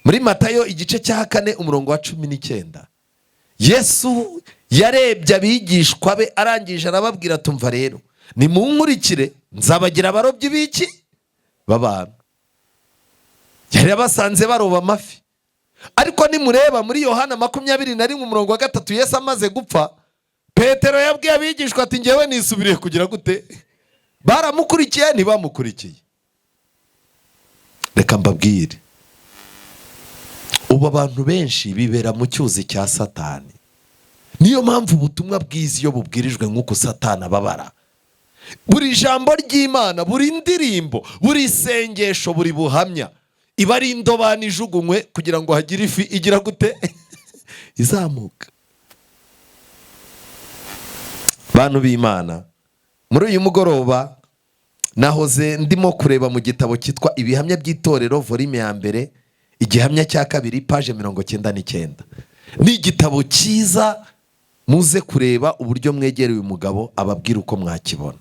Muri Matayo igice cya 4, umurongo wa 19, Yesu yarebye abigishwa be, arangije arababwira: "Tumva rero, nimunkurikire, nzabagira abarobyi b'iki? B'abantu." Yari yabasanze baroba amafi. Ariko nimureba muri Yohana 21 umurongo wa 3, Yesu amaze gupfa, Petero yabwiye abigishwa ati: "Ngewe nisubiriye kugira gute?" Baramukurikiye? Ntibamukurikiye. Reka mbabwire, ubu abantu benshi bibera mu cyuzi cya Satani. Niyo mpamvu ubutumwa bwiza iyo bubwirijwe nk'uko, Satani ababara. Buri jambo ry'Imana, buri ndirimbo, buri sengesho, buri buhamya iba ari indobani ijugunywe kugira ngo hagire ifi igira gute? Izamuka. Bantu b'Imana, muri uyu mugoroba nahoze ndimo kureba mu gitabo cyitwa Ibihamya by'Itorero, volume ya mbere, igihamya cya kabiri, page 99. Ni igitabo cyiza, muze kureba uburyo mwegereye umugabo ababwira uko mwakibona.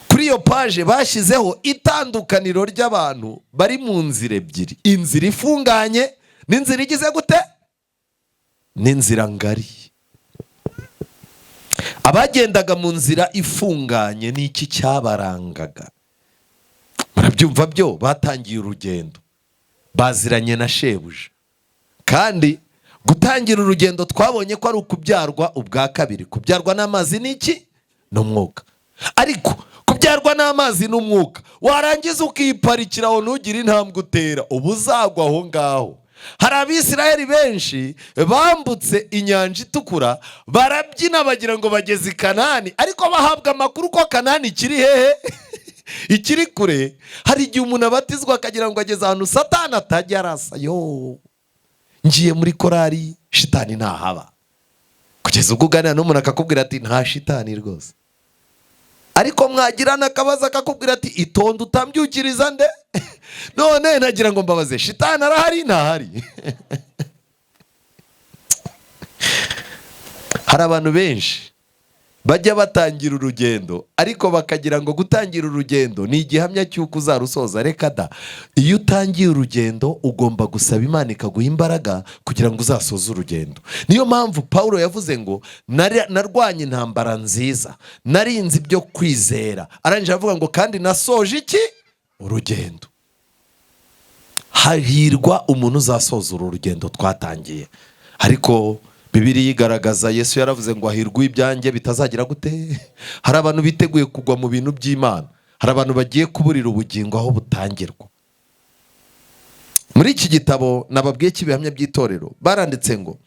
Kuri iyo page bashyizeho itandukaniro ry'abantu bari mu nzira ebyiri: inzira ifunganye n'inzira igize gute? N'inzira ngari. Abagendaga mu nzira ifunganye ni iki cyabarangaga? Murabyumva byo, batangiye urugendo baziranye na shebuja. Kandi gutangira urugendo twabonye ko ari ukubyarwa ubwa kabiri. Kubyarwa n'amazi ni iki? N'umwuka. Ariko kubyarwa n'amazi n'umwuka, warangiza ukiparikira aho, ntugire intambwe utera, uba uzagwa aho ngaho. Hari Abisirayeli benshi bambutse Inyanja Itukura, barabyina, bagira ngo bageze i Kanani, ariko bahabwa amakuru ko Kanani ikiri hehe? Ikiri kure. Hari igihe umuntu abatizwa akagira ngo ageze ahantu Satani atajya arasa. Yo ngiye muri korari, shitani ntahaba. Kugeza ubwo uganira n'umuntu akakubwira ati: "Nta shitani rwose." Ariko mwagirana akabazo akakubwira ati: "Itonde utambyukiriza nde." None nagira ngo mbabaze: shitani arahari? Ntahari? Hari abantu benshi bajya batangira urugendo, ariko bakagira ngo gutangira urugendo ni igihamya cy'uko uzarusoza. Reka da! Iyo utangiye urugendo ugomba gusaba Imana ikaguha imbaraga kugira ngo uzasoze urugendo. Niyo mpamvu Paul yavuze ngo: "Narwanye intambara nziza, narinze ibyo kwizera." Arangije avuga ngo: "Kandi nasoje iki? Urugendo." Hahirwa umuntu uzasoza uru rugendo twatangiye. Ariko Bibiliya igaragaza, Yesu yaravuze ngo: "Hahirwa ibyanjye bitazagira gute?" Hari abantu biteguye kugwa mu bintu by'Imana, hari abantu bagiye kuburira ubugingo aho butangirwa. Muri iki gitabo nababwiye cy'Ibihamya by'Itorero, baranditse ngo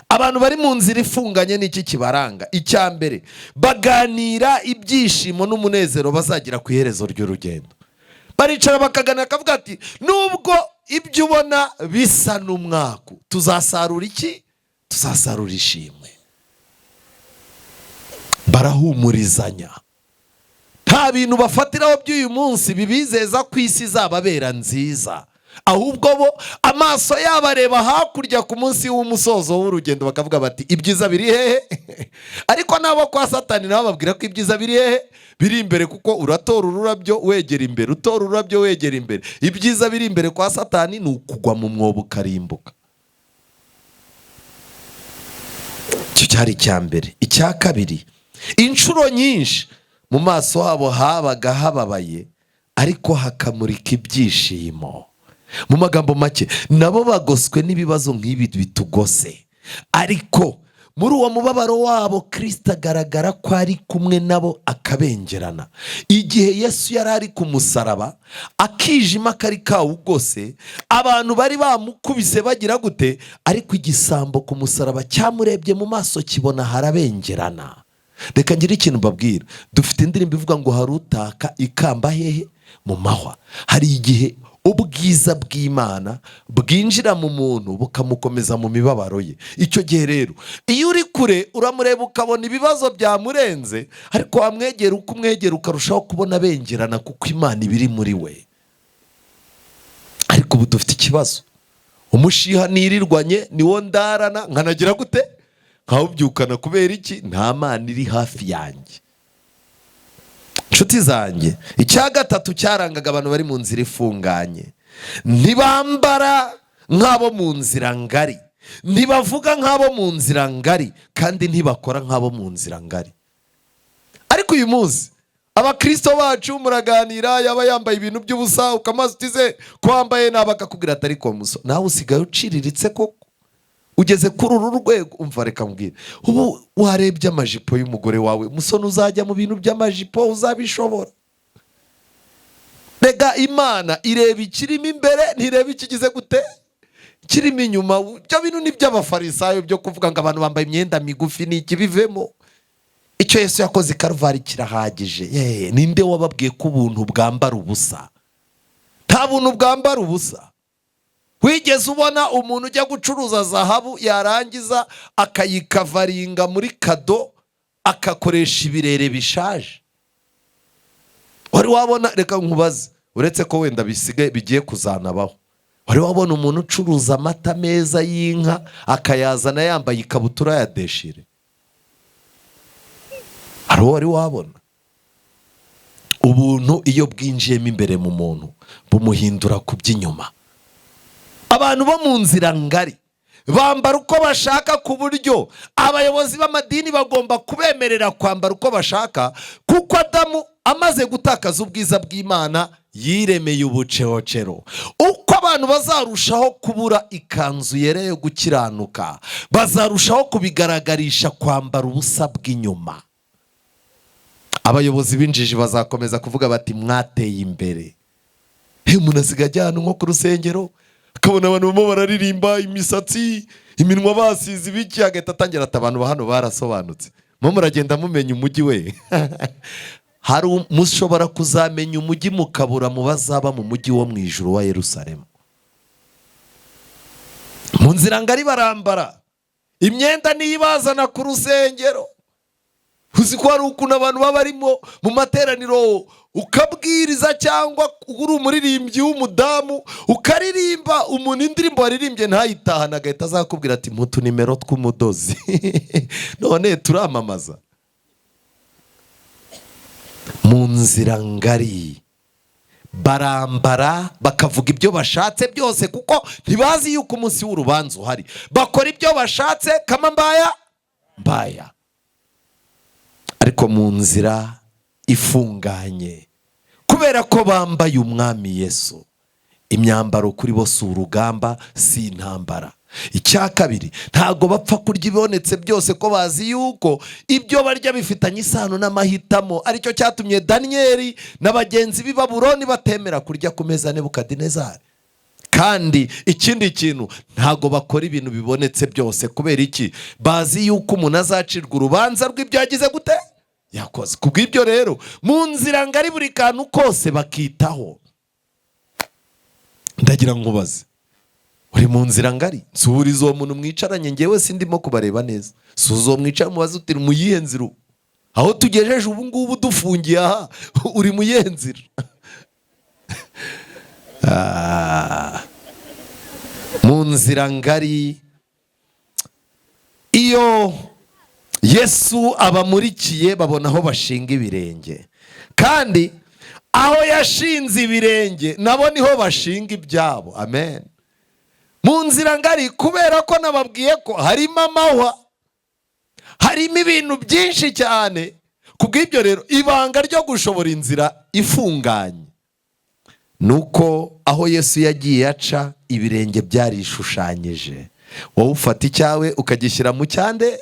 abantu bari mu nzira ifunganye n'iki kibaranga? Icya mbere, baganira ibyishimo n'umunezero bazagira ku iherezo ry'urugendo. Baricara bakaganira, akavuga ati: "Nubwo ibyo ubona bisa n'umwaku, tuzasarura iki? Tuzasarura ishimwe." Barahumurizanya. Nta bintu bafatiraho by'uyu munsi bibizeza ko isi izababera nziza, ahubwo bo amaso yabo areba hakurya ku munsi w'umusozo w'urugendo, bakavuga bati: "Ibyiza biri hehe?" Ariko nabo kwa Satani nabo babwira ko ibyiza biri hehe? Biri imbere. Kuko uratora ururabyo wegera imbere, utora ururabyo wegera imbere. Ibyiza biri imbere kwa Satani ni ukugwa mu mwobo ukarimbuka. Icyo cyari icya mbere. Icya kabiri, inshuro nyinshi mu maso habo habaga hababaye, ariko hakamurika ibyishimo. Mu magambo make, nabo bagoswe n'ibibazo nk'ibi bitugose, ariko muri uwo mubabaro wabo Kirisita agaragara ko ari kumwe nabo, akabengerana. Igihe Yesu yari ari ku musaraba, akijima kari kawugose, abantu bari bamukubise bagira gute, ariko igisambo ku musaraba cyamurebye mu maso kibona harabengerana. Reka ngire ikintu mbabwira: dufite indirimbo ivuga ngo hari utaka ikamba hehe? Mu mahwa. Hari igihe ubwiza bw'Imana bwinjira mu muntu bukamukomeza mu mibabaro ye. Icyo gihe rero, iyo uri kure uramureba ukabona ibibazo byamurenze, ariko wamwegera, uko umwegera ukarushaho kubona abengerana, kuko Imana iba iri muri we. Ariko ubu dufite ikibazo: umushiha nirirwanye niwo ndarana, nkanagira gute? Nkawubyukana. Kubera iki? Nta Mana iri hafi yanjye. Inshuti zanjye, icya gatatu cyarangaga abantu bari mu nzira ifunganye: ntibambara nk'abo mu nzira ngari, ntibavuga nk'abo mu nzira ngari, kandi ntibakora nk'abo mu nzira ngari. Ariko uyu munsi Abakristo bacu muraganira, yaba yambaye ibintu by'ubusa, ukamaze utize ko wambaye nabi, akakubwira ati: "Ariko muso, nawe usigaye uciriritse koko, ugeze kuri uru rwego." Umva, reka mbwira, ubu warebye amajipo y'umugore wawe, musoni, uzajya mu bintu by'amajipo uzabishobora? Rega Imana ireba ikirimo imbere, ntireba ikigize gute, kirimo inyuma. Ibyo bintu ni iby'Abafarisayo byo kuvuga ngo abantu bambaye imyenda migufi. Ni ikibivemo. Icyo Yesu yakoze i Karuvari kirahagije. Yeee, ninde wababwiye ko ubuntu bwambara ubusa? Nta buntu bwambara ubusa. Wigeze ubona umuntu ujya gucuruza zahabu, yarangiza akayikavaringa muri kado, akakoresha ibirere bishaje? Wari wabona? Reka nkubaze, uretse ko wenda bisigaye bigiye kuzanabaho, wari wabona umuntu ucuruza amata meza y'inka akayazana yambaye ikabutura ya déchirée? Hari uwo wari wabona? Ubuntu iyo bwinjiyemo imbere mu muntu bumuhindura ku by'inyuma. Abantu bo mu nzira ngari bambara uko bashaka, ku buryo abayobozi b'amadini bagomba kubemerera kwambara uko bashaka, kuko Adamu amaze gutakaza ubwiza bw'Imana yiremeye ubucocero. Uko abantu bazarushaho kubura ikanzu yera yo gukiranuka, bazarushaho kubigaragarisha kwambara ubusa bw'inyuma. Abayobozi b'injiji bazakomeza kuvuga bati: "Mwateye imbere." Umuntu asigaye ajya ahantu nko ku rusengero, akabona abantu barimo bararirimba, imisatsi, iminwa basize ibiki, agahita atangira ati: "Abantu ba hano barasobanutse." Mo muragenda mumenya umujyi we. Hari mushobora kuzamenya umujyi mukabura mu bazaba mu mujyi wo mu ijuru wa Yerusalemu. Mu nzira ngari barambara imyenda niyo ibazana ku rusengero. Uzi ko hari ukuntu abantu baba barimo mu materaniro, ukabwiriza cyangwa uri umuririmbyi w'umudamu ukaririmba, umuntu indirimbo waririmbye ntayitahane, agahita azakubwira ati: "Mpa utunimero tw'umudozi." None turamamaza. Mu nzira ngari barambara bakavuga ibyo bashatse byose, kuko ntibazi yuko umunsi w'urubanza uhari. Bakora ibyo bashatse kama mbaya mbaya. Ariko mu nzira ifunganye, kubera ko bambaye Umwami Yesu, imyambaro kuri bo si urugamba, si intambara. Icya kabiri, ntabwo bapfa kurya ibibonetse byose, ko bazi yuko ibyo barya bifitanye isano n'amahitamo. Aricyo cyatumye Daniyeli na bagenzi b'i Babuloni batemera kurya ku meza ya Nebukadinezari. Kandi ikindi kintu, ntabwo bakora ibintu bibonetse byose. Kubera iki? Bazi yuko umuntu azacirwa urubanza rw'ibyo yagize gute, yakoze. Ku bw'ibyo rero, mu nzira ngari buri kantu kose bakitaho. Ndagira ngo ubaze, uri mu nzira ngari? Nsuhuriza uwo muntu mwicaranye, ngewe sindimo kubareba neza. Suhuza uwo mwicara, mubaze uti: "Mu yihe nzira ubu? Aho tugejeje ubu ngubu dufungiye aha, uri mu yihe nzira?" Ah. Mu nzira ngari, iyo Yesu abamurikiye babona aho bashinga ibirenge, kandi aho yashinze ibirenge nabo niho bashinga ibyabo. Amen. Mu nzira ngari, kubera ko nababwiye ko harimo amahwa, harimo ibintu byinshi cyane. Ku bw'ibyo rero, ibanga ryo gushobora inzira ifunganye ni uko aho Yesu yagiye aca ibirenge byarishushanyije. Wowe ufata icyawe ukagishyira mu cyande,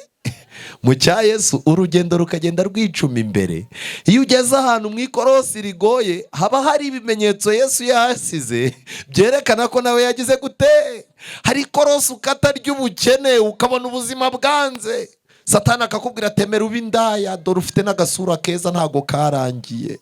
mu cya Yesu, urugendo rukagenda rwicuma imbere. Iyo ugeze ahantu mu ikorosi rigoye, haba hari ibimenyetso Yesu yahasize byerekana ko nawe yagize gute. Hari ikorosi ukata ry'ubukene, ukabona ubuzima bwanze, Satani akakubwira: "Temera ube indaya, dore ufite n'agasura keza, ntago karangiye."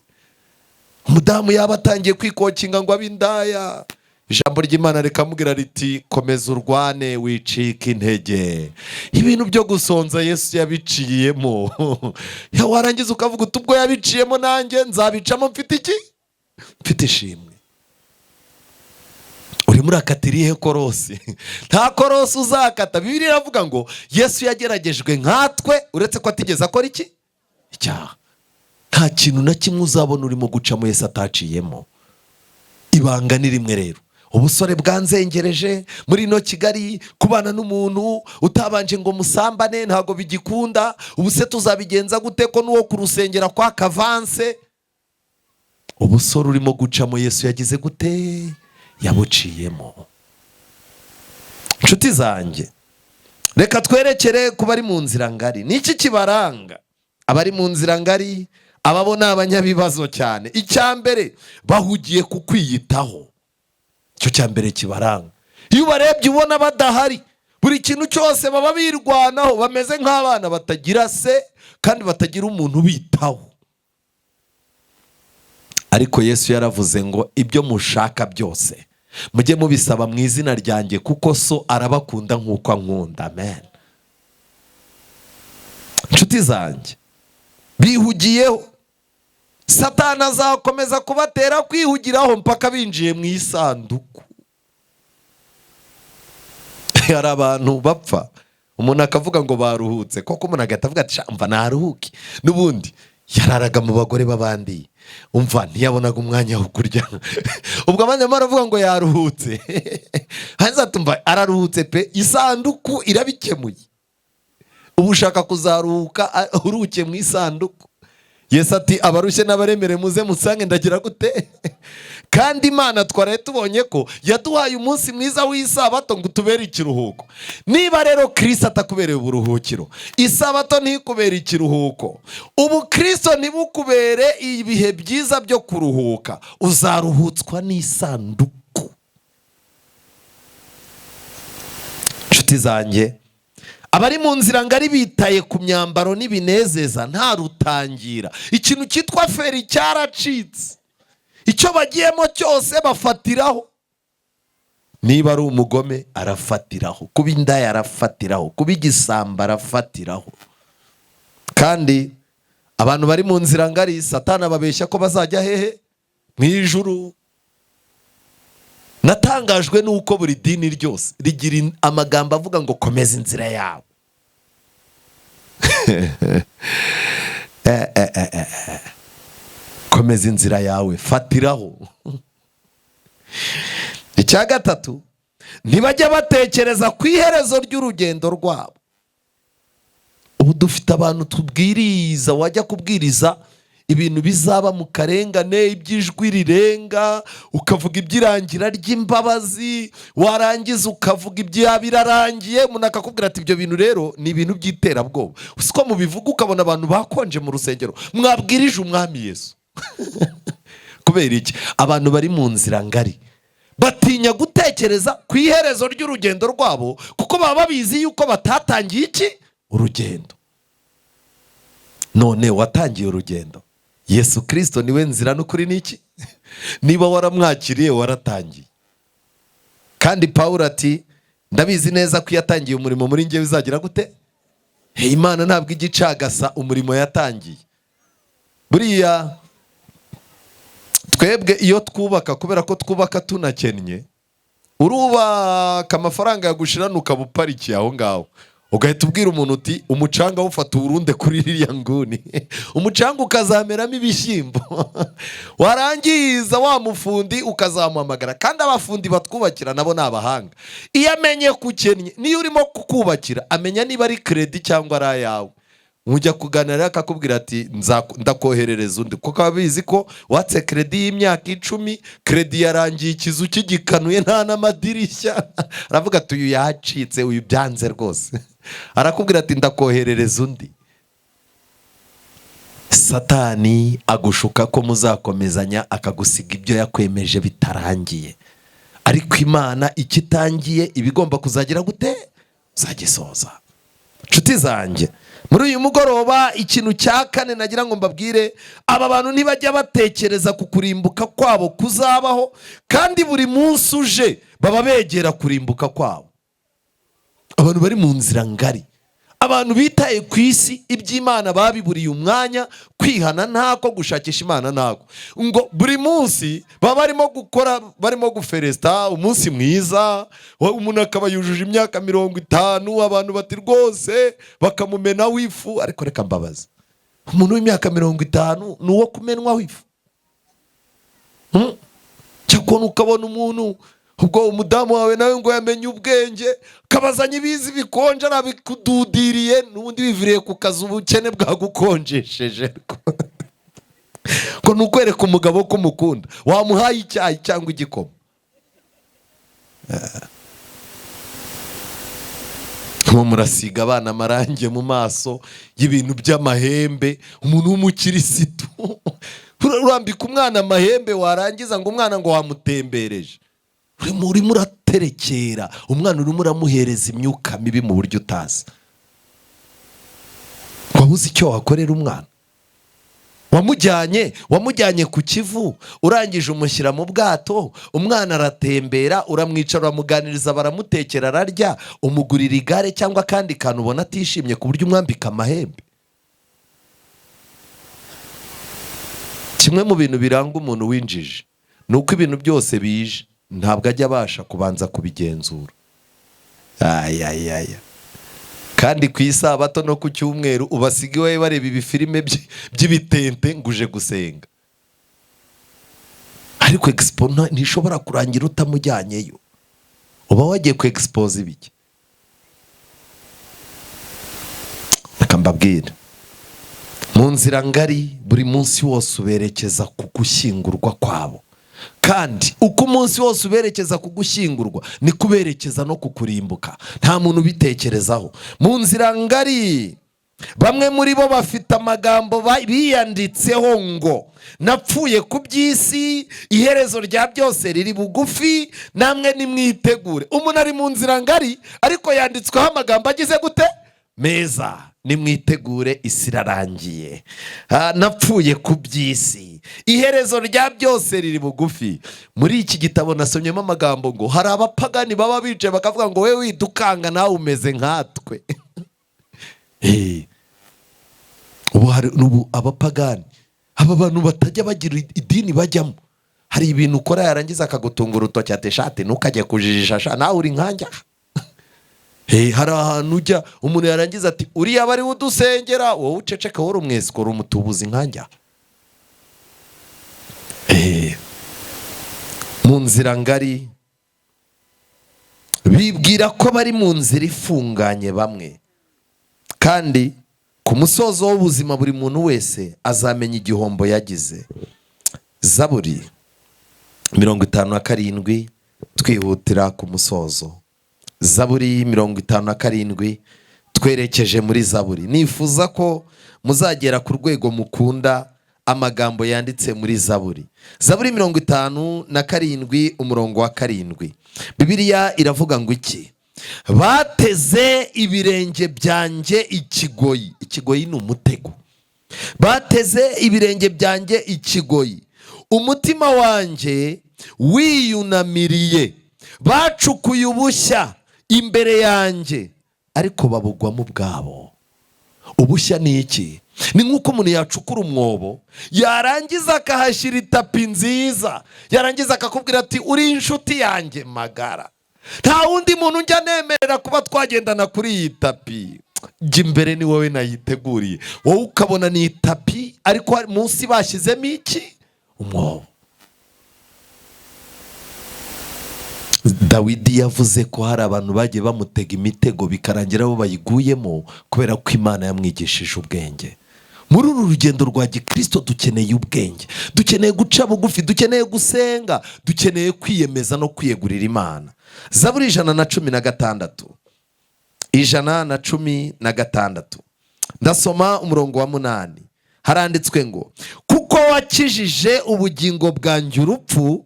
Umudamu yaba atangiye kwikokinga ngo abe indaya, ijambo ry'Imana rikamubwira riti: "Komeza urwane, wicika intege." Ibintu byo gusonza Yesu yabiciyemo. Warangiza ukavuga uti: "Ubwo yabiciyemo, nanjye nzabicamo mfite iki? Mfite ishimwe." Urimo urakata irihe korosi? Nta korosi uzakata. Bibiliya iravuga ngo Yesu yageragejwe nkatwe, uretse ko atigeze akora iki? Icyaha. Nta kintu na kimwe uzabona urimo gucamo Yesu ataciyemo. Ibanga ni rimwe rero. Ubusore bwanzengereje muri ino Kigali, kubana n'umuntu utabanje ngo musambane ntabwo bigikunda. Ubu se tuzabigenza gute ko n'uwo ku rusengera kwa kavanse? Ubusore urimo gucamo, Yesu yagize gute? Yabuciyemo. Inshuti zanjye, reka twerekere ku bari mu nzira ngari. Niki kibaranga abari mu nzira ngari? Ababo ni abanyabibazo cyane. Icya mbere, bahugiye ku kwiyitaho. Icyo cya mbere kibaranga. Iyo ubarebye ubona badahari, buri kintu cyose baba birwanaho, bameze nk'abana batagira se kandi batagira umuntu ubitaho. Ariko Yesu yaravuze ngo: "Ibyo mushaka byose mujye mubisaba mu izina ryanjye, kuko So arabakunda nk'uko ankunda." Amen. Inshuti zanjye, bihugiyeho. Satani azakomeza kubatera kwihugiraho mpaka binjiye mu isanduku. Hari abantu bapfa, umuntu akavuga ngo baruhutse koko, umuntu agahita avuga ati: "Mva naruhuke, n'ubundi yararaga mu bagore b'abandi, umva ntiyabonaga umwanya wo kurya." Ubwo abandi barimo baravuga ngo yaruhutse, hanze tumva araruhutse pe. Isanduku irabikemuye. Ubu ushaka kuzaruhuka uruhukiye mu isanduku? Yesu ati: "Abarushye n'abaremere, muze musange, ndagira gute?" Kandi Imana twaraye tubonye ko yaduhaye umunsi mwiza w'Isabato ngo utubere ikiruhuko. Niba rero Kirisito atakubereye uburuhukiro, Isabato ntikubere ikiruhuko, ubu Kirisito ntibukubere ibihe byiza byo kuruhuka, uzaruhutswa n'isanduku. Inshuti zanjye, abari mu nzira ngari bitaye ku myambaro n'ibinezeza, nta rutangira. Ikintu cyitwa feri cyaracitse. Icyo bagiyemo cyose bafatiraho. Niba ari umugome arafatiraho, kuba indaya arafatiraho, kuba igisambo arafatiraho. Kandi abantu bari mu nzira ngari, Satani ababeshya ko bazajya hehe? Mu ijuru. Natangajwe n'uko buri dini ryose rigira amagambo avuga ngo: "Komeza inzira yawe." Komeza inzira yawe, fatiraho. Icya gatatu, ntibajya batekereza ku iherezo ry'urugendo rwabo. Ubu dufite abantu tubwiriza, wajya kubwiriza ibintu bizaba mu karengane, iby'ijwi rirenga, ukavuga iby'irangira ry'imbabazi, warangiza ukavuga ibya birarangiye, umuntu akakubwira ati: "Ibyo bintu rero ni ibintu by'iterabwoba." Siko mubivuga, ukabona abantu bakonje mu rusengero. Mwabwirije Umwami Yesu. Kubera iki? Abantu bari mu nzira ngari batinya gutekereza ku iherezo ry'urugendo rwabo, kuko baba babizi yuko batatangiye iki? Urugendo. None watangiye urugendo. Yesu Kirisito niwe nzira n'ukuri n'iki? Niba waramwakiriye, waratangiye. Kandi Paul ati: "Ndabizi neza ko iyo atangiye umurimo muri njyewe uzagira gute?" Hey, Imana ntabwo ijya icagasa umurimo yatangiye. Buriya twebwe iyo twubaka, kubera ko twubaka tunakennye, urubaka amafaranga yagushirana, ukaba uparikiye aho ngaho, ugahita ubwira umuntu uti: "Umucanga wufata uwurunde kuri ririya nguni." Umucanga ukazameramo ibishyimbo, warangiza wa mufundi ukazamuhamagara. Kandi abafundi batwubakira nabo ni abahanga. Iyo amenye ko ukennye, niyo urimo kukubakira, amenya niba ari crédit cyangwa ari ayawe. Mujya kuganira, akakubwira ati: "Ndakoherereza undi," kuko aba abizi ko watse crédit y'imyaka 10, crédit yarangiye, ikizu kigikanuye nta n'amadirishya. Aravuga ati: "Uyu yacitse, uyu byanze rwose." Arakubwira ati: "Ndakoherereza undi." Satani agushuka ko muzakomezanya, akagusiga ibyo yakwemeje bitarangiye. Ariko Imana icyo itangiye iba igomba kuzagira gute? Uzagisoza. Inshuti zanjye, muri uyu mugoroba, ikintu cya kane nagira ngo mbabwire: aba bantu ntibajya batekereza ku kurimbuka kwabo kuzabaho, kandi buri munsi uje baba begera kurimbuka kwabo. Abantu bari mu nzira ngari, abantu bitaye ku isi, iby'Imana babiburiye umwanya, kwihana ntako, gushakisha Imana ntako, ngo buri munsi baba barimo gukora, barimo guferesita umunsi mwiza. Umuntu akaba yujuje imyaka 50, abantu bati rwose, bakamumenaho ifu. Ariko reka mbabaza, umuntu w'imyaka 50 ni uwo kumenwaho ifu? Cyakora ukabona umuntu, ubwo umudamu wawe nawe ngo yamenye ubwenge, kabazanye ibizi bikonje, arabikududiriye, n'ubundi wiviriye ku kazi, ubukene bwagukonjesheje. Uko ni ukwereka umugabo ko umukunda, wamuhaye icyayi cyangwa igikoma. Nko murasiga abana amarangi mu maso y'ibintu by'amahembe, umuntu w'umukirisitu urambika umwana amahembe, warangiza ngo umwana ngo wamutembereje. Urimo uraterekera umwana, urimo uramuhereza imyuka mibi mu buryo utazi. Wabuze icyo wakorera umwana, wamujyanye ku Kivu, urangije umushyira mu bwato, umwana aratembera, uramwicara, uramuganiriza, baramutekera, ararya, umugurira igare cyangwa akandi kantu, ubona atishimye ku buryo umwambika amahembe. Kimwe mu bintu biranga umuntu winjije ni uko ibintu byose bije ntabwo ajya abasha kubanza kubigenzura. Ayayaya. Kandi ku isabato no ku cyumweru ubasiga iwawe bareba ibifilime by'ibitente ngo uje gusenga. Ariko expo ntishobora kurangira utamujyanyeyo. Uba wagiye ku expose ibiki? Reka mbabwire. Mu nzira ngari buri munsi wose uberekeza ku gushyingurwa kwabo. Kandi uko umunsi wose uberekeza ku gushyingurwa ni kuberekeza no kukurimbuka. Nta muntu ubitekerezaho. Mu nzira ngari bamwe muri bo bafite amagambo biyanditseho ngo napfuye ku by'isi, iherezo rya byose riri bugufi, namwe nimwitegure. Umuntu ari mu nzira ngari ariko yanditsweho amagambo agize gute? Meza. Nimwitegure, isi irarangiye. Napfuye ku by'isi, iherezo rya byose riri bugufi. Muri iki gitabo nasomyemo amagambo ngo hari abapagani baba bicaye bakavuga ngo we widukanga nawe umeze nkatwe. Ubu hari ubu abapagani, aba bantu batajya bagira idini bajyamo, hari ibintu ukora yarangiza akagutunga urutoki ati shati ntukajye kujijisha sha nawe uri nkanjya. Hari ahantu ujya umuntu yarangiza ati uriya bari udusengera, wowe uceceka, wowe umwesikora umutubuzi nkanjya. Mu nzira ngari bibwira ko bari mu nzira ifunganye bamwe, kandi ku musozo w'ubuzima buri muntu wese azamenya igihombo yagize. Zaburi 57, twihutira ku musozo. Zaburi 57, twerekeje muri Zaburi. Nifuza ko muzagera ku rwego mukunda amagambo yanditse muri Zaburi. Zaburi 57 umurongo wa 7. Bibiliya iravuga ngo iki? Bateze ibirenge byanjye ikigoyi. Ikigoyi ni umutego. Bateze ibirenge byanjye ikigoyi, umutima wanjye wiyunamiriye. Bacukuye ubushya imbere yanjye, ariko babugwamo ubwabo. Ubushya ni iki? Ni nk'uko umuntu yacukura umwobo, yarangiza akahashyira itapi nziza, yarangiza akakubwira ati uri inshuti yanjye magara, nta wundi muntu njya nemerera kuba twagendana kuri iyi tapi, jya imbere ni wowe nayiteguriye. Wowe ukabona ni itapi ariko munsi bashyizemo iki? Umwobo. Dawidi yavuze ko hari abantu bagiye bamutega imitego bikarangira bo bayiguyemo kubera ko Imana yamwigishije ubwenge. Muri uru rugendo rwa gikristo dukeneye ubwenge, dukeneye guca bugufi, dukeneye gusenga, dukeneye kwiyemeza no kwiyegurira Imana. Zaburi 116, 116, ndasoma umurongo wa 8. Haranditswe ngo kuko wakijije ubugingo bwanjye urupfu,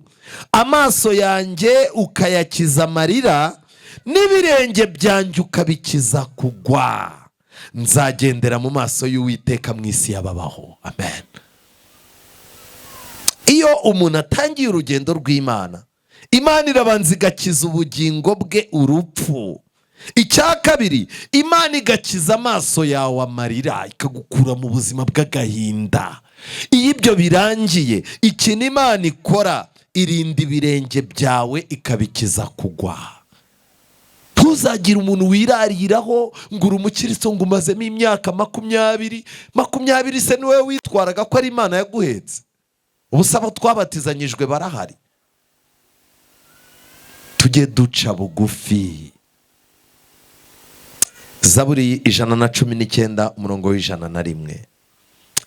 amaso yanjye ukayakiza amarira, n'ibirenge byanjye ukabikiza kugwa, nzagendera mu maso y'Uwiteka mu isi y'ababaho. Amen. Iyo umuntu atangiye urugendo rw'Imana, Imana irabanza igakiza ubugingo bwe urupfu. Icya kabiri, Imana igakiza amaso yawe amarira, ikagukura mu buzima bw'agahinda. Iyo ibyo birangiye, ikintu Imana ikora, irinda ibirenge byawe ikabikiza kugwa. Ntuzagire umuntu wirariraho ngo uri umukristo ngo umazemo imyaka 20, 20 se niwe witwaraga ko ari Imana yaguhetse? Ubusa abo twabatizanyijwe barahari. Tujye duca bugufi. Zaburi 119 umurongo w'101.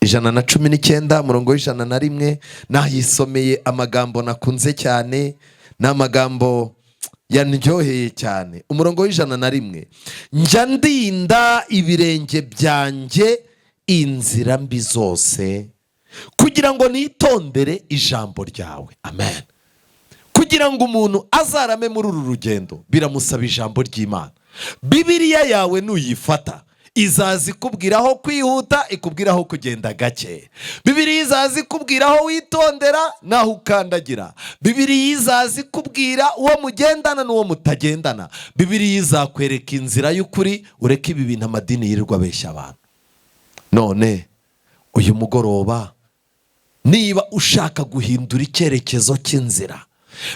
119, umurongo w'101, nayisomeye. Amagambo nakunze cyane ni amagambo yanryoheye cyane. Umurongo w'101: "Njya ndinda ibirenge byanjye inzira mbi zose, kugira ngo nitondere ijambo ryawe." Amen. Kugira ngo umuntu azarame muri uru rugendo, biramusaba ijambo ry'Imana. Bibiliya yawe nuyifata, izaza ikubwira aho kwihuta, ikubwira aho kugenda gake. Bibiliya izaza ikubwira aho witondera n'aho ukandagira. Bibiliya izaza ikubwira uwo mugendana n'uwo mutagendana. Bibiliya izakwereka inzira y'ukuri, ureke ibi bintu amadini yirirwa abeshya abantu. None uyu mugoroba, niba ushaka guhindura icyerekezo cy'inzira,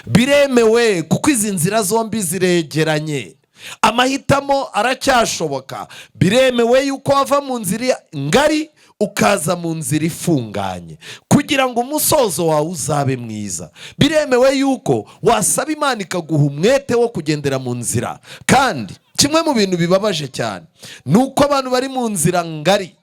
biremewe, kuko izi nzira zombi ziregeranye, amahitamo aracyashoboka. Biremewe yuko wava mu nzira ngari ukaza mu nzira ifunganye, kugira ngo umusozo wawe uzabe mwiza. Biremewe yuko wasaba Imana ikaguha umwete wo kugendera mu nzira. Kandi kimwe mu bintu bibabaje cyane ni uko abantu bari mu nzira ngari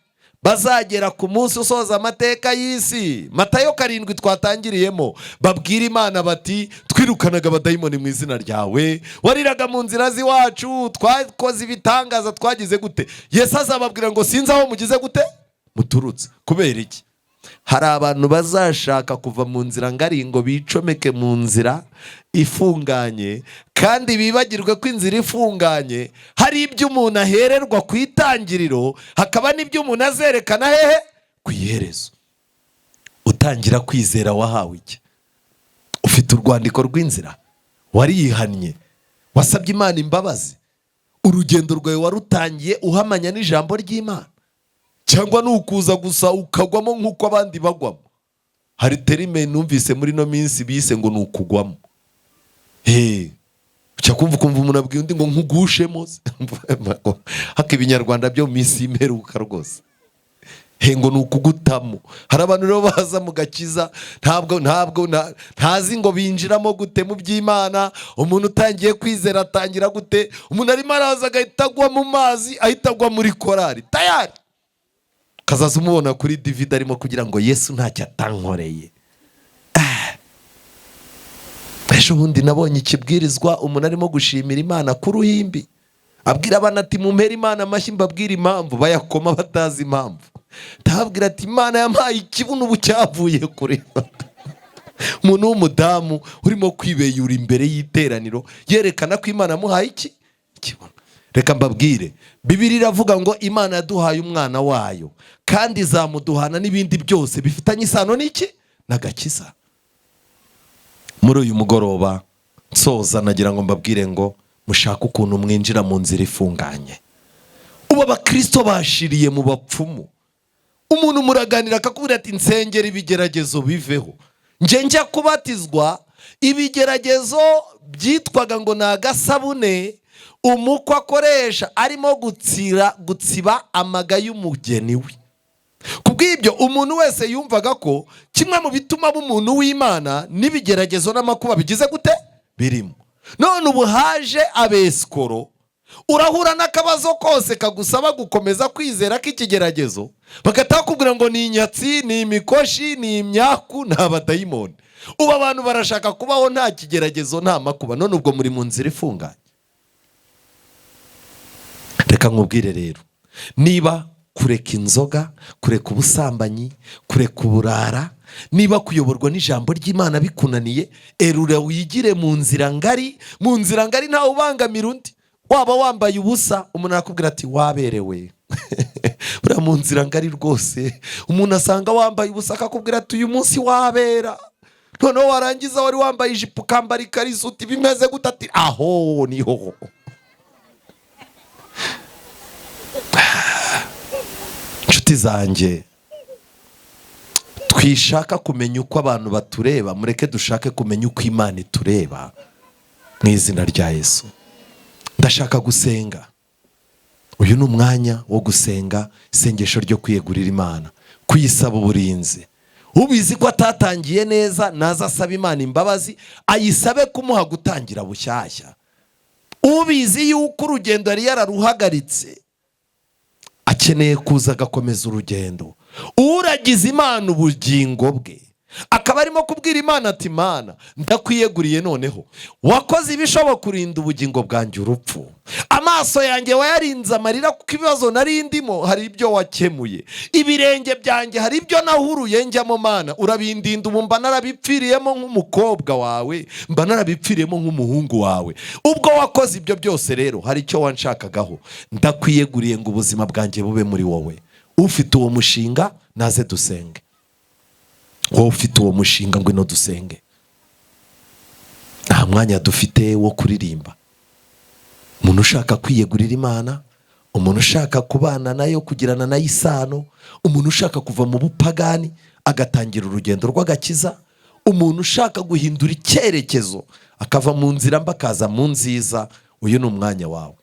bazagera ku munsi usoza amateka y'isi, Matayo 7 twatangiriyemo, babwira Imana bati: "Twirukanaga abadayimoni mu izina ryawe, wariraga mu nzira z'iwacu, twakoze ibitangaza, twagize gute?" Yesu azababwira ngo: "Sinzi aho mugize gute muturutse." Kubera iki? Hari abantu bazashaka kuva mu nzira ngari ngo bicomeke mu nzira ifunganye, kandi bibagirwe ko inzira ifunganye hari ibyo umuntu ahererwa ku itangiriro, hakaba n'ibyo umuntu azerekana hehe? Ku iherezo. Utangira kwizera wahawe iki? Ufite urwandiko rw'inzira? Warihannye? Wasabye Imana imbabazi? Urugendo rwawe warutangiye uhamanya n'ijambo ry'Imana, cyangwa ni ukuza gusa ukagwamo nk'uko abandi bagwamo? Hari terme numvise muri ino minsi bise ngo ni ukugwamo. He, ujya kumva ukumva umuntu abwiye undi ngo nkugushemo. Haka ibinyarwanda byo mu minsi y'imperuka rwose. He, ngo ni ukugutamo. Hari abantu rero baza mu gakiza, ntabwo ntazi ngo binjiramo gute mu by'Imana. Umuntu utangiye kwizera atangira gute? Umuntu arimo araza agahita agwa mu mazi, ahita agwa muri korari, tayari kazaza umubona kuri DVD arimo kugira ngo "Yesu ntacyo atankoreye." Ejo bundi nabonye ikibwirizwa, umuntu arimo gushimira Imana ku ruhimbi, abwira abana ati: "Mumpere Imana amashyi mbabwire impamvu." Bayakoma batazi impamvu. Ndababwira ati: "Imana yampaye ikibuno, ubu cyavuye kure." Umuntu w'umudamu urimo kwibeyura imbere y'iteraniro, yerekana ko Imana yamuhaye iki? Ikibuno. Reka mbabwire, Bibiliya iravuga ngo Imana yaduhaye umwana wayo, kandi izamuduhana n'ibindi byose bifitanye isano n'iki? N'agakiza. Muri uyu mugoroba nsoza, nagira ngo mbabwire ngo mushake ukuntu mwinjira mu nzira ifunganye. Ubu abakirisito bashiriye mu bapfumu. Umuntu muraganira akakubwira ati: "Nsengera ibigeragezo biveho." Njye njya kubatizwa, ibigeragezo byitwaga ngo ni agasabune umukwe akoresha arimo gutsira gutsiba amaga y'umugeni we. Ku bw'ibyo, umuntu wese yumvaga ko kimwe mu bituma aba umuntu w'Imana n'ibigeragezo n'amakuba bigize gute? Birimo. None ubu haje abesikoro. Urahura n'akabazo kose kagusaba gukomeza kwizera k'ikigeragezo, bagahita bakubwira ngo ni inyatsi, ni imikoshi, ni imyaku, ni abadayimoni. Ubu abantu barashaka kubaho nta kigeragezo, nta makuba. None ubwo muri mu nzira ifunganye. Reka nkubwire rero, niba kureka inzoga, kureka ubusambanyi, kureka uburara, niba kuyoborwa n'ijambo ry'Imana bikunaniye, erura wigire mu nzira ngari. Mu nzira ngari ntawe ubangamira undi. Waba wambaye ubusa, umuntu arakubwira ati: "Waberewe." Buriya mu nzira ngari rwose, umuntu asanga wambaye ubusa akakubwira ati: "Uyu munsi wabera." Noneho warangiza, wari wambaye ijipo ukambara ikariso, uti: "Bimeze gute?" Ati: "Aho niho." Inshuti zanjye, twishaka kumenya uko abantu batureba, mureke dushake kumenya uko Imana itureba, mu izina rya Yesu. Ndashaka gusenga. Uyu ni umwanya wo gusenga isengesho ryo kwiyegurira Imana, kuyisaba uburinzi. Ubizi ko atatangiye neza, naza asaba Imana imbabazi, ayisabe kumuha gutangira bushyashya. Ubizi yuko urugendo yari yararuhagaritse, akeneye kuza agakomeza urugendo. Uragize Imana ubugingo bwe, akaba arimo kubwira Imana ati: "Mana, ndakwiyeguriye. Noneho wakoze ibishoboka kurinda ubugingo bwanjye urupfu, amaso yanjye wayarinze amarira, kuko ibibazo nari ndimo hari ibyo wakemuye, ibirenge byanjye hari ibyo nahuruye njyamo, Mana, urabindinda. Ubu mba narabipfiriyemo nk'umukobwa wawe, mba narabipfiriyemo nk'umuhungu wawe. Ubwo wakoze ibyo byose rero, hari icyo wanshakagaho. Ndakwiyeguriye ngo ubuzima bwanjye bube muri wowe." Ufite uwo mushinga naze dusenge. Wowe ufite uwo mushinga, ngwino dusenge. Nta mwanya dufite wo kuririmba. Umuntu ushaka kwiyegurira Imana, umuntu ushaka kubana nayo, kugirana nayo isano, umuntu ushaka kuva mu bupagani agatangira urugendo rw'agakiza, umuntu ushaka guhindura icyerekezo akava mu nzira mbi akaza mu nziza, uyu ni umwanya wawe.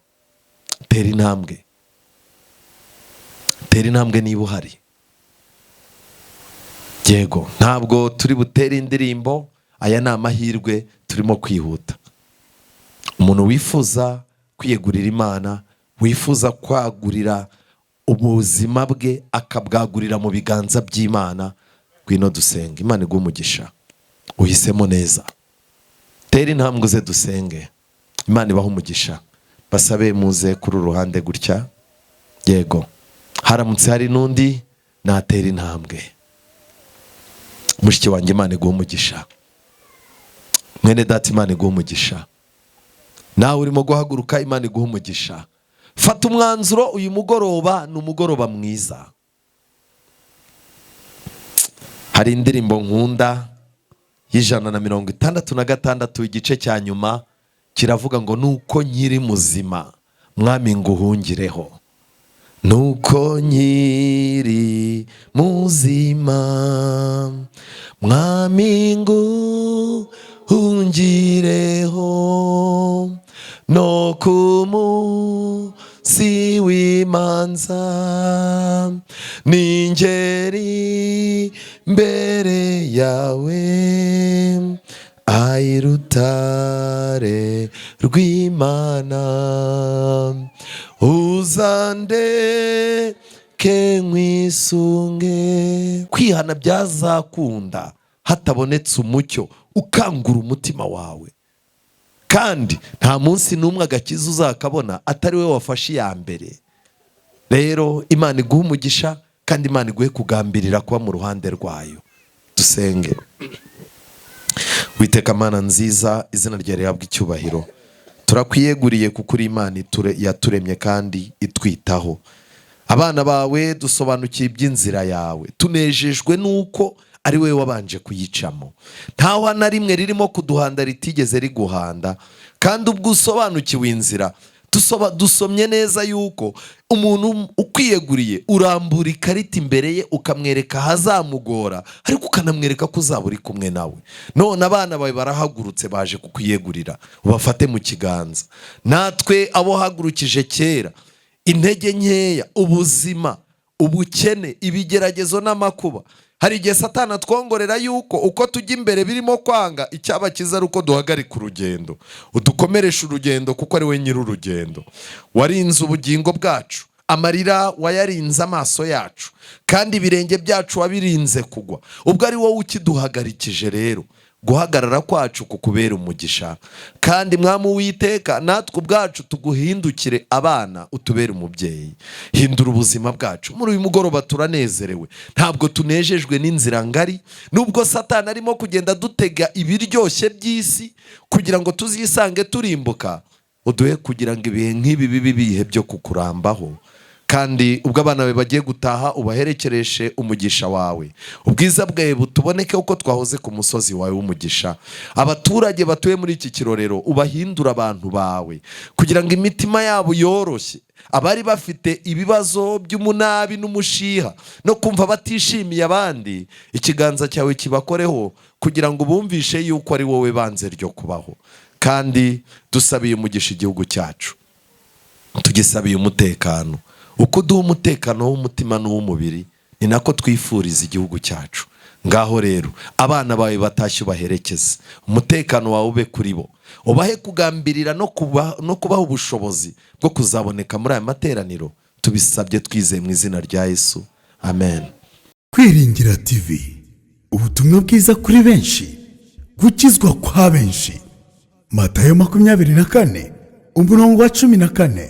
Tera intambwe, tera intambwe niba uhari. Yego, ntabwo turi butere indirimbo, aya ni amahirwe, turimo kwihuta. Umuntu wifuza kwiyegurira Imana, wifuza kwagurira ubuzima bwe, akabwagurira mu biganza by'Imana, ngwino dusenge. Imana iguhe umugisha, uhisemo neza. Tera intambwe uze dusenge. Imana ibahe umugisha. Basabe muze kuri uru ruhande gutya. Yego, haramutse hari n'undi natera intambwe. Mushiki wanjye, Imana iguhe umugisha. Mwene data, Imana iguhe umugisha. Nawe urimo guhaguruka, Imana iguhe umugisha. Fata umwanzuro uyu mugoroba, ni umugoroba mwiza. Hari indirimbo nkunda y'166, igice cya nyuma kiravuga ngo: "Nuko nkiri muzima, Mwami, nguhungireho, nuko nkiri muzima, Mwami, nguhungireho, no ku munsi w'imanza ningeri mbere yawe, ayirutare rw'Imana, uzandeke nkwisunge." Kwihana byazakunda hatabonetse umucyo ukangura umutima wawe, kandi nta munsi n'umwe agakiza uzakabona atari we wafashe iya mbere. Rero Imana iguhe umugisha, kandi Imana iguhe kugambirira kuba mu ruhande rwayo. Dusenge. Witeka Mana nziza, izina ryawe rihabwa icyubahiro. Turakwiyeguriye kuko uri Imana yaturemye kandi itwitaho. Abana bawe dusobanukiwe iby'inzira yawe, tunejejwe n'uko ari wowe wabanje kuyicamo. Ntaho na rimwe ririmo kuduhanda ritigeze riguhanda. Kandi ubwo usobanukiwe inzira, dusomye neza yuko umuntu ukwiyeguriye urambura ikarita imbere ye, ukamwereka ahazamugora, ariko ukanamwereka ko uzaba uri kumwe nawe. None abana bawe barahagurutse, baje kukwiyegurira, ubafate mu kiganza. Natwe abo hagurukije kera, intege nkeya, ubuzima, ubukene, ibigeragezo n'amakuba, hari igihe Satani atwongorera yuko uko tujya imbere birimo kwanga, icyaba cyiza ari uko duhagarika urugendo. Udukomeresha urugendo kuko ari we nyiri urugendo. Warinze ubugingo bwacu, amarira wayarinze amaso yacu, kandi ibirenge byacu wabirinze kugwa. Ubwo ari wowe ukiduhagarikije rero, guhagarara kwacu kukubera umugisha. Kandi Mwami Uwiteka, natwe ubwacu tuguhindukire abana, utubere umubyeyi. Hindura ubuzima bwacu. Muri uyu mugoroba turanezerewe, ntabwo tunejejwe n'inzira ngari, nubwo Satani arimo kugenda dutega ibiryoshye by'isi kugira ngo tuzisange turimbuka. Uduhe kugira ngo ibihe nk'ibi bibe ibihe byo kukurambaho. Kandi ubwo abana bawe bagiye gutaha, ubaherekereshe umugisha wawe, ubwiza bwawe butuboneke uko twahoze ku musozi wawe w'umugisha. Abaturage batuye muri iki kirorero ubahindure abantu bawe, kugira ngo imitima yabo yoroshye. Abari bafite ibibazo by'umunabi n'umushiha no kumva batishimiye abandi, ikiganza cyawe kibakoreho kugira ngo ubumvishe yuko ari wowe banze ryo kubaho. Kandi dusabiye umugisha igihugu cyacu, tugisabiye umutekano. Uko uduha umutekano w'umutima n'uw'umubiri, ni nako twifuriza igihugu cyacu. Ngaho rero abana bawe batashye ubaherekeze, umutekano wawe ube kuri bo, ubahe kugambirira no kubaha ubushobozi bwo kuzaboneka muri aya materaniro. Tubisabye twizeye mu izina rya Yesu, amen. Kwiringira TV, ubutumwa bwiza kuri benshi, gukizwa kwa benshi. Matayo 24 umurongo wa 14.